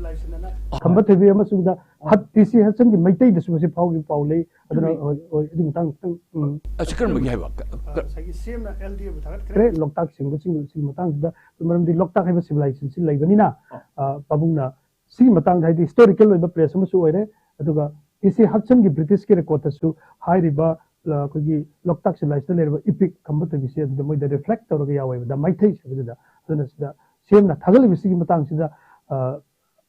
ꯈꯝꯕ ꯊꯣꯏꯕꯤ ꯑꯃꯁꯨꯡꯗ ꯍꯠ ꯇꯤ ꯁꯤ ꯍꯠꯁꯟꯒꯤ ꯃꯩꯇꯩꯗꯁꯨ ꯃꯁꯤ ꯐꯥꯎꯈꯤꯕ ꯄꯥꯎ ꯂꯩ꯫ ꯑꯗꯨꯅ ꯍꯣꯏ, ꯍꯣꯏ, ꯑꯗꯨꯒꯤ ꯃꯇꯥꯡ ꯈꯤꯇꯪ, ꯎꯝ꯫ ꯑꯁꯤ ꯀꯔꯝꯕꯒꯤ ꯍꯥꯏꯕ? ꯀ- ꯀ- ꯉꯁꯥꯏꯒꯤ ꯁꯤ ꯑꯦꯝꯅ ꯑꯦꯜ ꯗꯤ ꯑꯦꯕꯨ ꯊꯥꯒꯠꯈ꯭ꯔꯦ꯫ ꯈꯔꯦ ꯂꯣꯛꯇꯥꯛ ꯁꯤꯡꯕꯁꯤꯡ ꯁꯤꯒꯤ ꯃꯇꯥꯡꯁꯤꯗ, ꯃꯔꯝꯗꯤ ꯂꯣꯛꯇꯥꯛ ꯍꯥꯏꯕ ꯁꯤꯚꯤꯂꯥꯏꯖꯦꯁꯟꯁꯤ ꯂꯩꯕꯅꯤꯅ, ꯑ, ꯄꯥꯕꯨꯡꯅ ꯁꯤꯒꯤ ꯃꯇꯥꯡꯗ, ꯍꯥꯏꯗꯤ ꯍꯤꯁꯇꯣꯔꯤꯀꯦꯜ ꯑꯣꯏꯕ ꯄ꯭ꯂꯦꯁ ꯑꯃꯁꯨ ꯑꯣꯏꯔꯦ꯫ ꯑꯗꯨꯒ ꯇꯤ ꯁꯤ ꯍꯠꯁꯟꯒꯤ ꯕ꯭ꯔꯤꯇꯤꯁꯀꯤ ꯔꯦꯀꯣꯔꯗꯇꯁꯨ ꯍꯥꯏꯔꯤꯕ, ꯑ, ꯑꯩꯈꯣꯏꯒꯤ ꯂꯣꯛꯇꯥꯛ ꯁꯤꯚꯤꯂꯥꯏꯖꯦꯁꯟꯗ ꯂꯩꯔꯤꯕ ꯏꯄꯤꯛ ꯈꯝꯕ ꯊꯣꯏꯕꯤꯁꯦ ꯑꯗꯨꯗ ꯃꯣꯏꯗ ꯔꯤꯐ꯭ꯂꯦꯛ ꯇꯧꯔꯒ ꯌꯥꯎꯋꯦꯕ, ꯗ ꯃꯩꯇꯩ ꯍꯥꯏꯕꯗꯨꯗ꯫ ꯑꯗꯨꯅ ꯁꯤꯗ ꯁꯤ ꯑꯦꯝꯅ ꯊꯥꯒꯠꯂꯤꯕꯁꯤꯒꯤ ꯃꯇꯥꯡꯁꯤꯗ, ꯑ,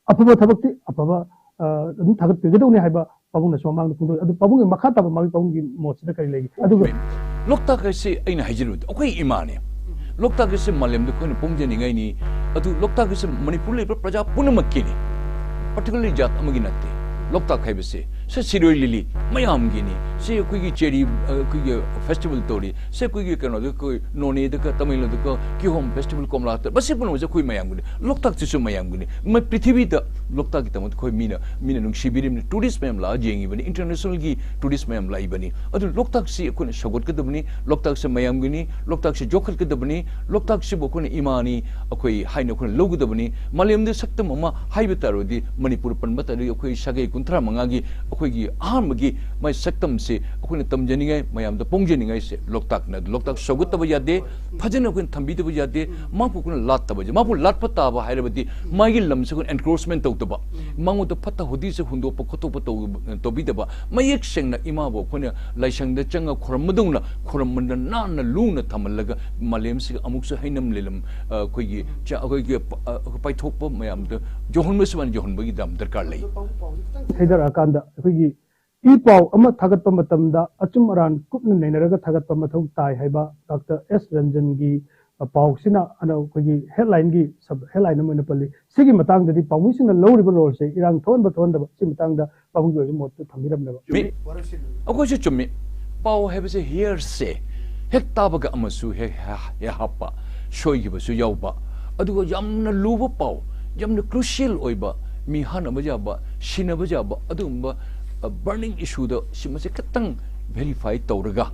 ꯑꯐꯕ ꯊꯕꯛꯇꯤ ꯑꯐꯕ, ꯑ, ꯑꯗꯨꯝ ꯊꯥꯒꯠꯄꯤꯒꯗꯧꯅꯤ ꯍꯥꯏꯕ ꯄꯥꯕꯨꯡꯅꯁꯨ ꯃꯃꯥꯡꯗ ꯐꯣꯡꯗꯣꯛꯏ꯫ ꯑꯗꯨ ꯄꯥꯕꯨꯡꯒꯤ ꯃꯈꯥ ꯇꯥꯕ ꯃꯥꯒꯤ ꯄꯥꯕꯨꯡꯒꯤ ꯃꯣꯠꯁꯤꯗ ꯀꯔꯤ ꯂꯩꯒꯦ? ꯑꯗꯨꯒ ꯂꯣꯛꯇꯥꯛ ꯍꯥꯏꯁꯤ ꯑꯩꯅ ꯍꯥꯏꯖꯔꯨꯗꯤ ꯑꯩꯈꯣꯏ ꯏꯃꯥꯅꯦ꯫ ꯂꯣꯛꯇꯥꯛ ꯍꯥꯏꯁꯤ ꯃꯥꯂꯦꯝꯗ ꯑꯩꯈꯣꯏꯅ ꯄꯣꯡꯖꯅꯤꯡꯉꯥꯏꯅꯤ꯫ ꯑꯗꯨ ꯂꯣꯛꯇꯥꯛ ꯍꯥꯏꯁꯤ ꯃꯅꯤꯄꯨꯔ ꯂꯩꯕ ꯄ꯭ꯔꯖꯥ ꯄꯨꯝꯅꯃꯛꯀꯤꯅꯤ꯫ ꯄꯥꯔꯇꯤꯀꯨꯂꯔꯂꯤ ꯖꯥꯠ ꯑꯃꯒꯤ ꯅꯠꯇꯦ꯫ ꯂꯣꯛꯇꯥꯛ ꯍꯥꯏꯕꯁꯦ ꯁꯤ ꯁꯤꯔꯣꯏ ꯂꯤꯂꯤ ꯃꯌꯥꯝꯒꯤꯅꯤ꯫ ꯁꯤ ꯑꯩꯈꯣꯏꯒꯤ ꯆꯦꯔꯤ, ꯑ, ꯑꯩꯈꯣꯏꯒꯤ ꯐꯦꯁꯇꯤꯚꯦꯜ ꯇꯧꯔꯤ꯫ ꯁꯤ ꯑꯩꯈꯣꯏꯒꯤ ꯀꯩꯅꯣꯗ, ꯑꯩꯈꯣꯏ ꯅꯣꯅꯦꯗꯒ, ꯇꯃꯦꯡꯂꯣꯡꯗꯒ ꯀꯤꯍꯣꯝ ꯐꯦꯁꯇꯤꯚꯦꯜ, ꯀꯣꯝꯂꯥ ꯇ-, ꯃꯁꯤ ꯄꯨꯝꯅꯃꯛꯁꯦ ꯑꯩꯈꯣꯏ ꯃꯌꯥꯝꯒꯤꯅꯤ꯫ ꯂꯣꯛꯇꯥꯛꯁꯤꯁꯨ ꯃꯌꯥꯝꯒꯤꯅꯤ꯫ ꯃ-, ꯄ꯭ꯔꯤꯊꯤꯕꯤꯗ ꯂꯣꯛꯇꯥꯛꯀꯤꯗꯃꯛꯇ ꯑꯩꯈꯣꯏ ꯃꯤꯅ, ꯃꯤꯅ ꯅꯨꯡꯁꯤꯕꯤꯔꯤꯕꯅꯤ꯫ ꯇꯨꯔꯤꯁ ꯃꯌꯥꯝ ꯂꯥꯛꯑ ꯌꯦꯡꯉꯤꯕꯅꯤ꯫ ꯏꯟꯇꯔꯅꯦꯁꯅꯦꯜꯒꯤ ꯇꯨꯔꯤꯁ ꯃꯌꯥꯝ ꯂꯥꯛꯏꯕꯅꯤ꯫ ꯑꯗꯨ ꯂꯣꯛꯇꯥꯛꯁꯤ ꯑꯩꯈꯣꯏꯅ ꯁꯧꯒꯠꯀꯗꯕꯅꯤ꯫ ꯂꯣꯛꯇꯥꯛꯁꯦ ꯃꯌꯥꯝꯒꯤꯅꯤ꯫ ꯂꯣꯛꯇꯥꯛꯁꯦ ꯌꯣꯛꯈꯠꯀꯗꯕꯅꯤ꯫ ꯂꯣꯛꯇꯥꯛꯁꯤꯕꯨ ꯑꯩꯈꯣꯏꯅ ꯏꯃꯥꯅꯤ, ꯑꯩꯈꯣꯏ ꯍꯥꯏꯅ ꯑꯩꯈꯣꯏꯅ ꯂꯧꯒꯗꯕꯅꯤ꯫ ꯃꯥꯂꯦꯝꯗ ꯁꯛꯇꯝ ꯑꯃ ꯍꯥꯏꯕ ꯇꯥꯔꯗꯤ ꯃꯅꯤꯄꯨꯔ ꯄꯟꯕ ꯇꯥꯔꯗꯤ ꯑꯩꯈꯣꯏ ꯁꯥꯒꯩ ꯀꯨꯟꯊ꯭ꯔꯥ ꯃꯉꯥꯒꯤ ꯑꯩꯈꯣꯏꯒꯤ ꯑꯍꯥꯟꯕꯒꯤ ꯃꯥꯏ ꯁꯛꯇꯝꯁꯦ ꯑꯩꯈꯣꯏꯅ ꯇꯝꯖꯅꯤꯡꯉꯥꯏ, ꯃꯌꯥꯝꯗ ꯄꯣꯡꯖꯅꯤꯡꯉꯥꯏꯁꯦ ꯂꯣꯛꯇꯥꯛꯅ꯫ ꯂꯣꯛꯇꯥꯛ ꯁꯧꯒꯠꯇꯕ ꯌꯥꯗꯦ, ꯐꯖꯅ ꯑꯩꯈꯣꯏꯅ ꯊꯝꯕꯤꯗꯕ ꯌꯥꯗꯦ꯫ ꯃꯥꯕꯨ ꯑꯩꯈꯣꯏꯅ ꯂꯥꯠꯇꯕ ꯌꯥꯗꯦ꯫ ꯃꯥꯕꯨ ꯂꯥꯠꯄ ꯇꯥꯕ ꯍꯥꯏꯔꯕꯗꯤ ꯃꯥꯒꯤ ꯂꯝꯁꯦ ꯑꯩꯈꯣꯏꯅ ꯑꯦꯟꯀ꯭ꯔꯣꯆꯃꯦꯟ ꯇꯧꯗꯕ, ꯃꯉꯣꯟꯗ ꯐꯠꯇ ꯍꯥꯎꯗꯤꯁꯦ ꯍꯨꯟꯗꯣꯛꯄ ꯈꯣꯠꯇꯣꯛꯄ ꯇꯧ-, ꯇꯧꯕꯤꯗꯕ, ꯃꯌꯦꯛ ꯁꯦꯡꯅ ꯏꯃꯥꯕꯨ ꯑꯩꯈꯣꯏꯅ ꯂꯥꯏꯁꯪꯗ ꯆꯪꯉ ꯈꯨꯔꯨꯝꯕꯗꯧꯅ ꯈꯨꯔꯨꯝꯕꯗ ꯅꯥꯟꯅ ꯂꯨꯅ ꯊꯝꯍꯜꯂꯒ ꯃꯥꯂꯦꯝꯁꯤꯒ ꯑꯃꯨꯛꯁꯨ ꯍꯩꯅꯝ ꯂꯩꯅꯝ, ꯑ, ꯑꯩꯈꯣꯏꯒꯤ ꯆ-, ꯑꯩꯈꯣꯏꯒꯤ ꯄ-, ꯑ, ꯄꯥꯏꯊꯣꯛꯄ ꯃꯌꯥꯝꯗꯣ ꯌꯧꯍꯟꯕ, ꯁꯨꯃꯥꯏꯅ ꯌꯧꯍꯟꯕꯒꯤ ꯌꯥꯝ ꯗꯔꯀꯥꯔ ꯂꯩ꯫ ꯍꯩꯊꯔꯛꯑꯀꯥꯟꯗ ꯑꯩꯈꯣꯏꯒꯤ ꯏ ꯄꯥꯎ ꯑꯃ ꯊꯥꯒꯠꯄ ꯃꯇꯝꯗ ꯑꯆꯨꯝ ꯑꯔꯥꯟ ꯀꯨꯞꯅ ꯅꯩꯅꯔꯒ ꯊꯥꯒꯠꯄ ꯃꯊꯧ ꯇꯥꯏ ꯍꯥꯏꯕ ꯗꯥꯛꯇꯔ ꯑꯦꯁ ꯔꯟꯖꯟꯒꯤ, ꯑ, ꯄꯥꯎꯁꯤꯅ ꯑꯅ ꯑꯩꯈꯣꯏꯒꯤ ꯍꯦꯗꯂꯥꯏꯟꯒꯤ ꯁꯕ ꯍꯦꯗꯂꯥꯏꯟ ꯑꯃ ꯑꯣꯏꯅ ꯄꯜꯂꯤ꯫ ꯁꯤꯒꯤ ꯃꯇꯥꯡꯗꯗꯤ ꯄꯥꯎꯃꯤꯁꯤꯡꯅ ꯂꯧꯔꯤꯕ ꯔꯣꯜꯁꯦ ꯏꯔꯥꯡ ꯊꯣꯛꯍꯟꯕ ꯊꯣꯛꯍꯟꯗꯕ ꯁꯤ ꯃꯇꯥꯡꯗ ꯄꯥꯕꯨꯡꯒꯤ ꯑꯣꯏꯕ ꯃꯣꯠꯇꯨ ꯊꯝꯕꯤꯔꯝꯂꯦꯕ꯫ ꯃꯤ-, ꯑꯩꯈꯣꯏꯁꯨ ꯆꯨꯝꯃꯤ꯫ ꯄꯥꯎ ꯍꯥꯏꯕꯁꯦ ꯍꯤꯌꯔꯁꯦ ꯍꯦꯛ ꯇꯥꯕꯒ ꯑꯃꯁꯨ ꯍꯦꯛ ꯍꯦꯛ ꯍꯥꯞꯄ, ꯁꯣꯏꯈꯤꯕꯁꯨ ꯌꯥꯎꯕ, ꯑꯗꯨꯒ ꯌꯥꯝꯅ ꯂꯨꯕ ꯄꯥꯎ, ꯌꯥꯝꯅ ꯀ꯭ꯔꯨꯁꯤꯌꯦꯜ ꯑꯣꯏꯕ, ꯃꯤ ꯍꯥꯠꯅꯕ ꯌꯥꯕ, ꯁꯤꯅꯕ ꯌꯥꯕ ꯑꯗꯨꯒꯨꯝꯕ, ꯑ, ꯕꯔꯅꯤꯡ ꯏꯁꯨꯗ ꯁꯤꯃꯁꯦ ꯈꯤꯇꯪ ꯚꯦꯔꯤꯐꯥꯏ ꯇꯧꯔꯒ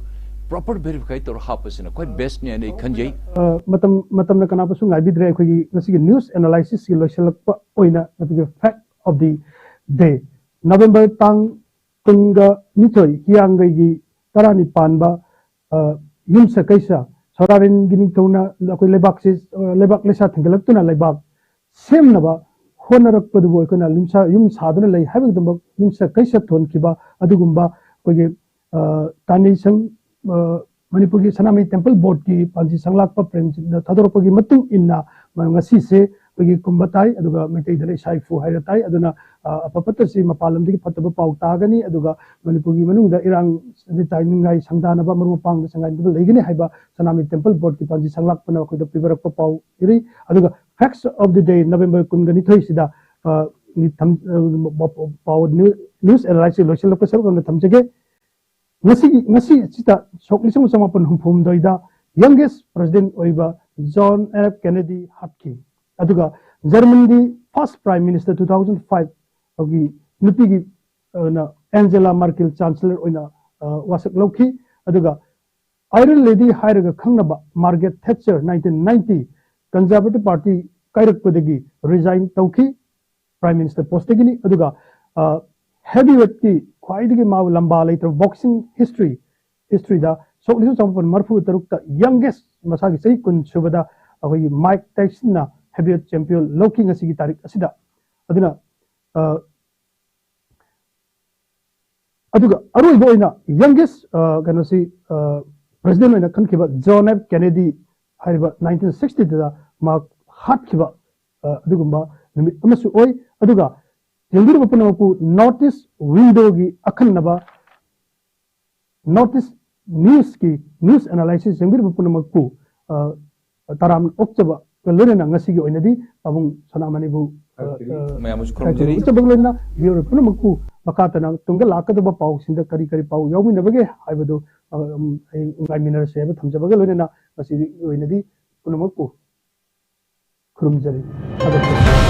ꯄ꯭ꯔꯣꯄꯔ ꯚꯦꯔꯤꯐꯥꯏ ꯇꯧꯔ ꯍꯥꯞꯄꯁꯤꯅ ꯈ꯭ꯋꯥꯏ ꯕꯦꯁꯅꯤ ꯍꯥꯏꯅ ꯑꯩ ꯈꯟꯖꯩ꯫ ꯑ, ꯃꯇꯝ ꯃꯇꯝꯅ ꯀꯅꯥꯕꯨꯁꯨ ꯉꯥꯏꯕꯤꯗ꯭ꯔꯦ꯫ ꯑꯩꯈꯣꯏꯒꯤ ꯉꯁꯤꯒꯤ ꯅ꯭ꯌꯨꯁ ꯑꯦꯅꯥꯂꯥꯏꯁꯤꯁꯀꯤ ꯂꯣꯏꯁꯤꯜꯂꯛꯄ ꯑꯣꯏꯅ ꯃꯗꯨꯒꯤ fact of the day, November ꯇꯥꯡ ꯀꯨꯟꯒ ꯅꯤꯊꯣꯏ, ꯍꯤꯌꯥꯡꯒꯩꯒꯤ ꯇꯔꯥꯅꯤꯄꯥꯟꯕ, ꯑ, ꯌꯨꯝꯁꯀꯩꯁ ꯁꯣꯔꯥꯔꯦꯟꯒꯤ ꯅꯤꯡꯊꯧꯅ ꯑꯩꯈꯣꯏ ꯂꯩꯕꯥꯛꯁꯤ, ꯑ, ꯂꯩꯕꯥꯛ ꯂꯩꯁꯥ ꯊꯤꯡꯒꯠꯂꯛꯇꯨꯅ ꯂꯩꯕꯥꯛ ꯁꯦꯝꯅꯕ ꯍꯣꯠꯅꯔꯛꯄꯗꯨꯕꯨ ꯑꯩꯈꯣꯏꯅ ꯂꯨꯝꯁꯥ-, ꯌꯨꯝ ꯁꯥꯗꯨꯅ ꯂꯩ ꯍꯥꯏꯕꯒꯤꯗꯃꯛ ꯌꯨꯝꯁꯀꯩꯁ ꯊꯣꯟꯈꯤꯕ ꯑꯗꯨꯒꯨꯝꯕ ꯑꯩꯈꯣꯏꯒꯤ, ꯑ, ꯇꯥꯅꯩ ꯁꯪ-, ꯑ, ꯃꯅꯤꯄꯨꯔꯒꯤ ꯁꯅꯥꯃꯍꯤ ꯇꯦꯝꯄꯜ ꯕꯣꯔꯗꯀꯤ ꯄꯥꯟꯖꯤ ꯁꯪꯂꯥꯛꯄ ꯄ꯭ꯔꯦꯝꯖꯤꯠꯅ ꯊꯥꯗꯣꯔꯛꯄꯒꯤ ꯃꯇꯨꯡ ꯏꯟꯅ ꯉꯁꯤꯁꯦ ꯑꯩꯈꯣꯏꯒꯤ ꯀꯨꯝꯕ ꯇꯥꯏ, ꯑꯗꯨꯒ ꯃꯩꯇꯩꯗꯅ ꯏꯁꯥ ꯏꯐꯨ ꯍꯥꯏꯔ ꯇꯥꯏ꯫ ꯑꯗꯨꯅ, ꯑ, ꯑꯐ ꯐꯠꯇꯁꯤ ꯃꯄꯥꯟ ꯂꯝꯗꯒꯤ ꯐꯠꯇꯕ ꯄꯥꯎ ꯇꯥꯒꯅꯤ, ꯑꯗꯨꯒ ꯃꯅꯤꯄꯨꯔꯒꯤ ꯃꯅꯨꯡꯗ ꯏꯔꯥꯡ ꯅꯤꯡꯉꯥꯏ ꯁꯪꯗꯥꯅꯕ ꯃꯔꯨꯞ ꯃꯄꯥꯡꯗ ꯁꯪꯒꯥꯏꯅꯕ ꯂꯩꯒꯅꯤ ꯍꯥꯏꯕ ꯁꯅꯥꯃꯍꯤ ꯇꯦꯝꯄꯜ ꯕꯣꯔꯗꯀꯤ ꯄꯥꯟꯖꯤ ꯁꯪꯂꯥꯛꯄꯅ ꯑꯩꯈꯣꯏꯗ ꯄꯤꯕꯤꯔꯛꯄ ꯄꯥꯎ ꯏꯔꯤ꯫ ꯑꯗꯨꯒ facts of the day November ꯀꯨꯟꯒ ꯅꯤꯊꯣꯏꯁꯤꯗ, ꯑ, ꯊꯝ-, ꯑ, ꯄꯥꯎ ꯅ꯭ꯌꯨ-, ꯅ꯭ꯌꯨꯁ ꯑꯦꯅꯥꯂꯥꯏꯁꯤꯁ ꯂꯣꯏꯁꯤꯜꯂꯛꯄ ꯁꯔꯨꯛ ꯑꯃꯗ ꯊꯝꯖꯒꯦ꯫ ꯉꯁꯤꯒꯤ, ꯉꯁꯤ ꯑꯁꯤꯗ ꯁꯣꯛ ꯂꯤꯁꯤꯡ ꯑꯃ ꯆꯃꯥꯄꯟ ꯍꯨꯝꯐꯨ ꯍꯨꯝꯗꯣꯏꯗ youngest president ꯑꯣꯏꯕ ꯖꯣꯟ ꯑꯦꯐ ꯀꯦꯅꯦꯗꯤ ꯍꯥꯠꯈꯤ꯫ ꯑꯗꯨꯒ ꯖꯔꯃꯟꯒꯤ first prime minister two thousand five ꯒꯤ ꯅꯨꯄꯤꯒꯤ ꯑꯣꯏꯅ ꯑꯦꯟꯖꯦꯂꯥ ꯃꯥꯔꯀꯦꯜ ꯆꯥꯟꯁꯦꯂꯔ ꯑꯣꯏꯅ, ꯑ, ꯋꯥꯁꯛ ꯂꯧꯈꯤ꯫ ꯑꯗꯨꯒ Iron Lady ꯍꯥꯏꯔꯒ ꯈꯪꯅꯕ market ꯊꯦꯠꯆꯔ nineteen ninety Conservative Party ꯀꯥꯏꯔꯛꯄꯗꯒꯤ resign ꯇꯧꯈꯤ꯫ Prime Minister postꯇꯒꯤꯅꯤ꯫ ꯑꯗꯨꯒ, ꯑ, heavyweight ꯀꯤ ꯈ꯭ꯋꯥꯏꯗꯒꯤ ꯃꯥꯕꯨ ꯂꯝꯕꯥ ꯂꯩꯇ꯭ꯔꯕ boxing history, history ꯗ ꯁꯣꯛ ꯂꯤꯁꯤꯡ ꯆꯃꯥꯄꯟ ꯃꯔꯤꯐꯨ ꯇꯔꯨꯛꯇ youngest, ꯃꯁꯥꯒꯤ ꯆꯍꯤ ꯀꯨꯟ ꯁꯨꯕꯗ ꯑꯩꯈꯣꯏꯒꯤ ꯃꯥꯏꯛ ꯇꯥꯏꯁꯟꯅ heavyweight champion ꯂꯧꯈꯤ ꯉꯁꯤꯒꯤ ꯇꯥꯔꯤꯛ ꯑꯁꯤꯗ꯫ ꯑꯗꯨꯅ, ꯑ, ꯑꯗꯨꯒ ꯑꯔꯣꯏꯕ ꯑꯣꯏꯅ youngest, ꯑ, ꯀꯩꯅꯣꯁꯤ, ꯑ, president ꯑꯣꯏꯅ ꯈꯟꯈꯤꯕ ꯖꯣꯟ ꯑꯦꯐ ꯀꯦꯅꯦꯗꯤ ꯍꯥꯏꯔꯤꯕ nineteen sixty ꯗ ꯃꯍꯥꯛ ꯍꯥꯠꯈꯤꯕ, ꯑ, ꯑꯗꯨꯒꯨꯝꯕ ꯅꯨꯃꯤꯠ ꯑꯃꯁꯨ ꯑꯣꯏ꯫ ꯑꯗꯨꯒ ꯌꯦꯡꯕꯤꯔꯤꯕ ꯄꯨꯝꯅꯃꯛꯄꯨ North East Window ꯒꯤ ꯑꯈꯟꯅꯕ North East News ꯀꯤ news analysis ꯌꯦꯡꯕꯤꯔꯤꯕ ꯄꯨꯝꯅꯃꯛꯄꯨ, ꯑ, ꯇꯔꯥꯝꯅ ꯑꯣꯛꯆꯕꯒ ꯂꯣꯏꯅꯅ ꯉꯁꯤꯒꯤ ꯑꯣꯏꯅꯗꯤ ꯄꯥꯕꯨꯡ ꯁꯅꯥꯃꯅꯤꯕꯨ, ꯑ, ꯑ, ꯃꯌꯥꯝꯕꯨꯁꯨ ꯈꯨꯔꯨꯝꯖꯔꯤ꯫ ꯎꯠꯆꯕꯒ ꯂꯣꯏꯅꯅ viewer ꯄꯨꯝꯅꯃꯛꯄꯨ ꯃꯈꯥ ꯇꯥꯅ ꯇꯨꯡꯗ ꯂꯥꯛꯀꯗꯕ ꯄꯥꯎꯁꯤꯡꯗ ꯀꯔꯤ ꯀꯔꯤ ꯄꯥꯎ ꯌꯥꯎꯃꯤꯟꯅꯕꯒꯦ ꯍꯥꯏꯕꯗꯨ, ꯑ, ꯎꯝ, ꯑꯩ ꯉꯥꯏꯃꯤꯟꯅꯔꯁꯦ ꯍꯥꯏꯕ ꯊꯝꯖꯕꯒ ꯂꯣꯏꯅꯅ ꯉꯁꯤꯒꯤ ꯑꯣꯏꯅꯗꯤ ꯄꯨꯝꯅꯃꯛꯄꯨ ꯈꯨꯔꯨꯝꯖꯔꯤ꯫ ꯊꯥꯒꯠꯆꯔꯤ꯫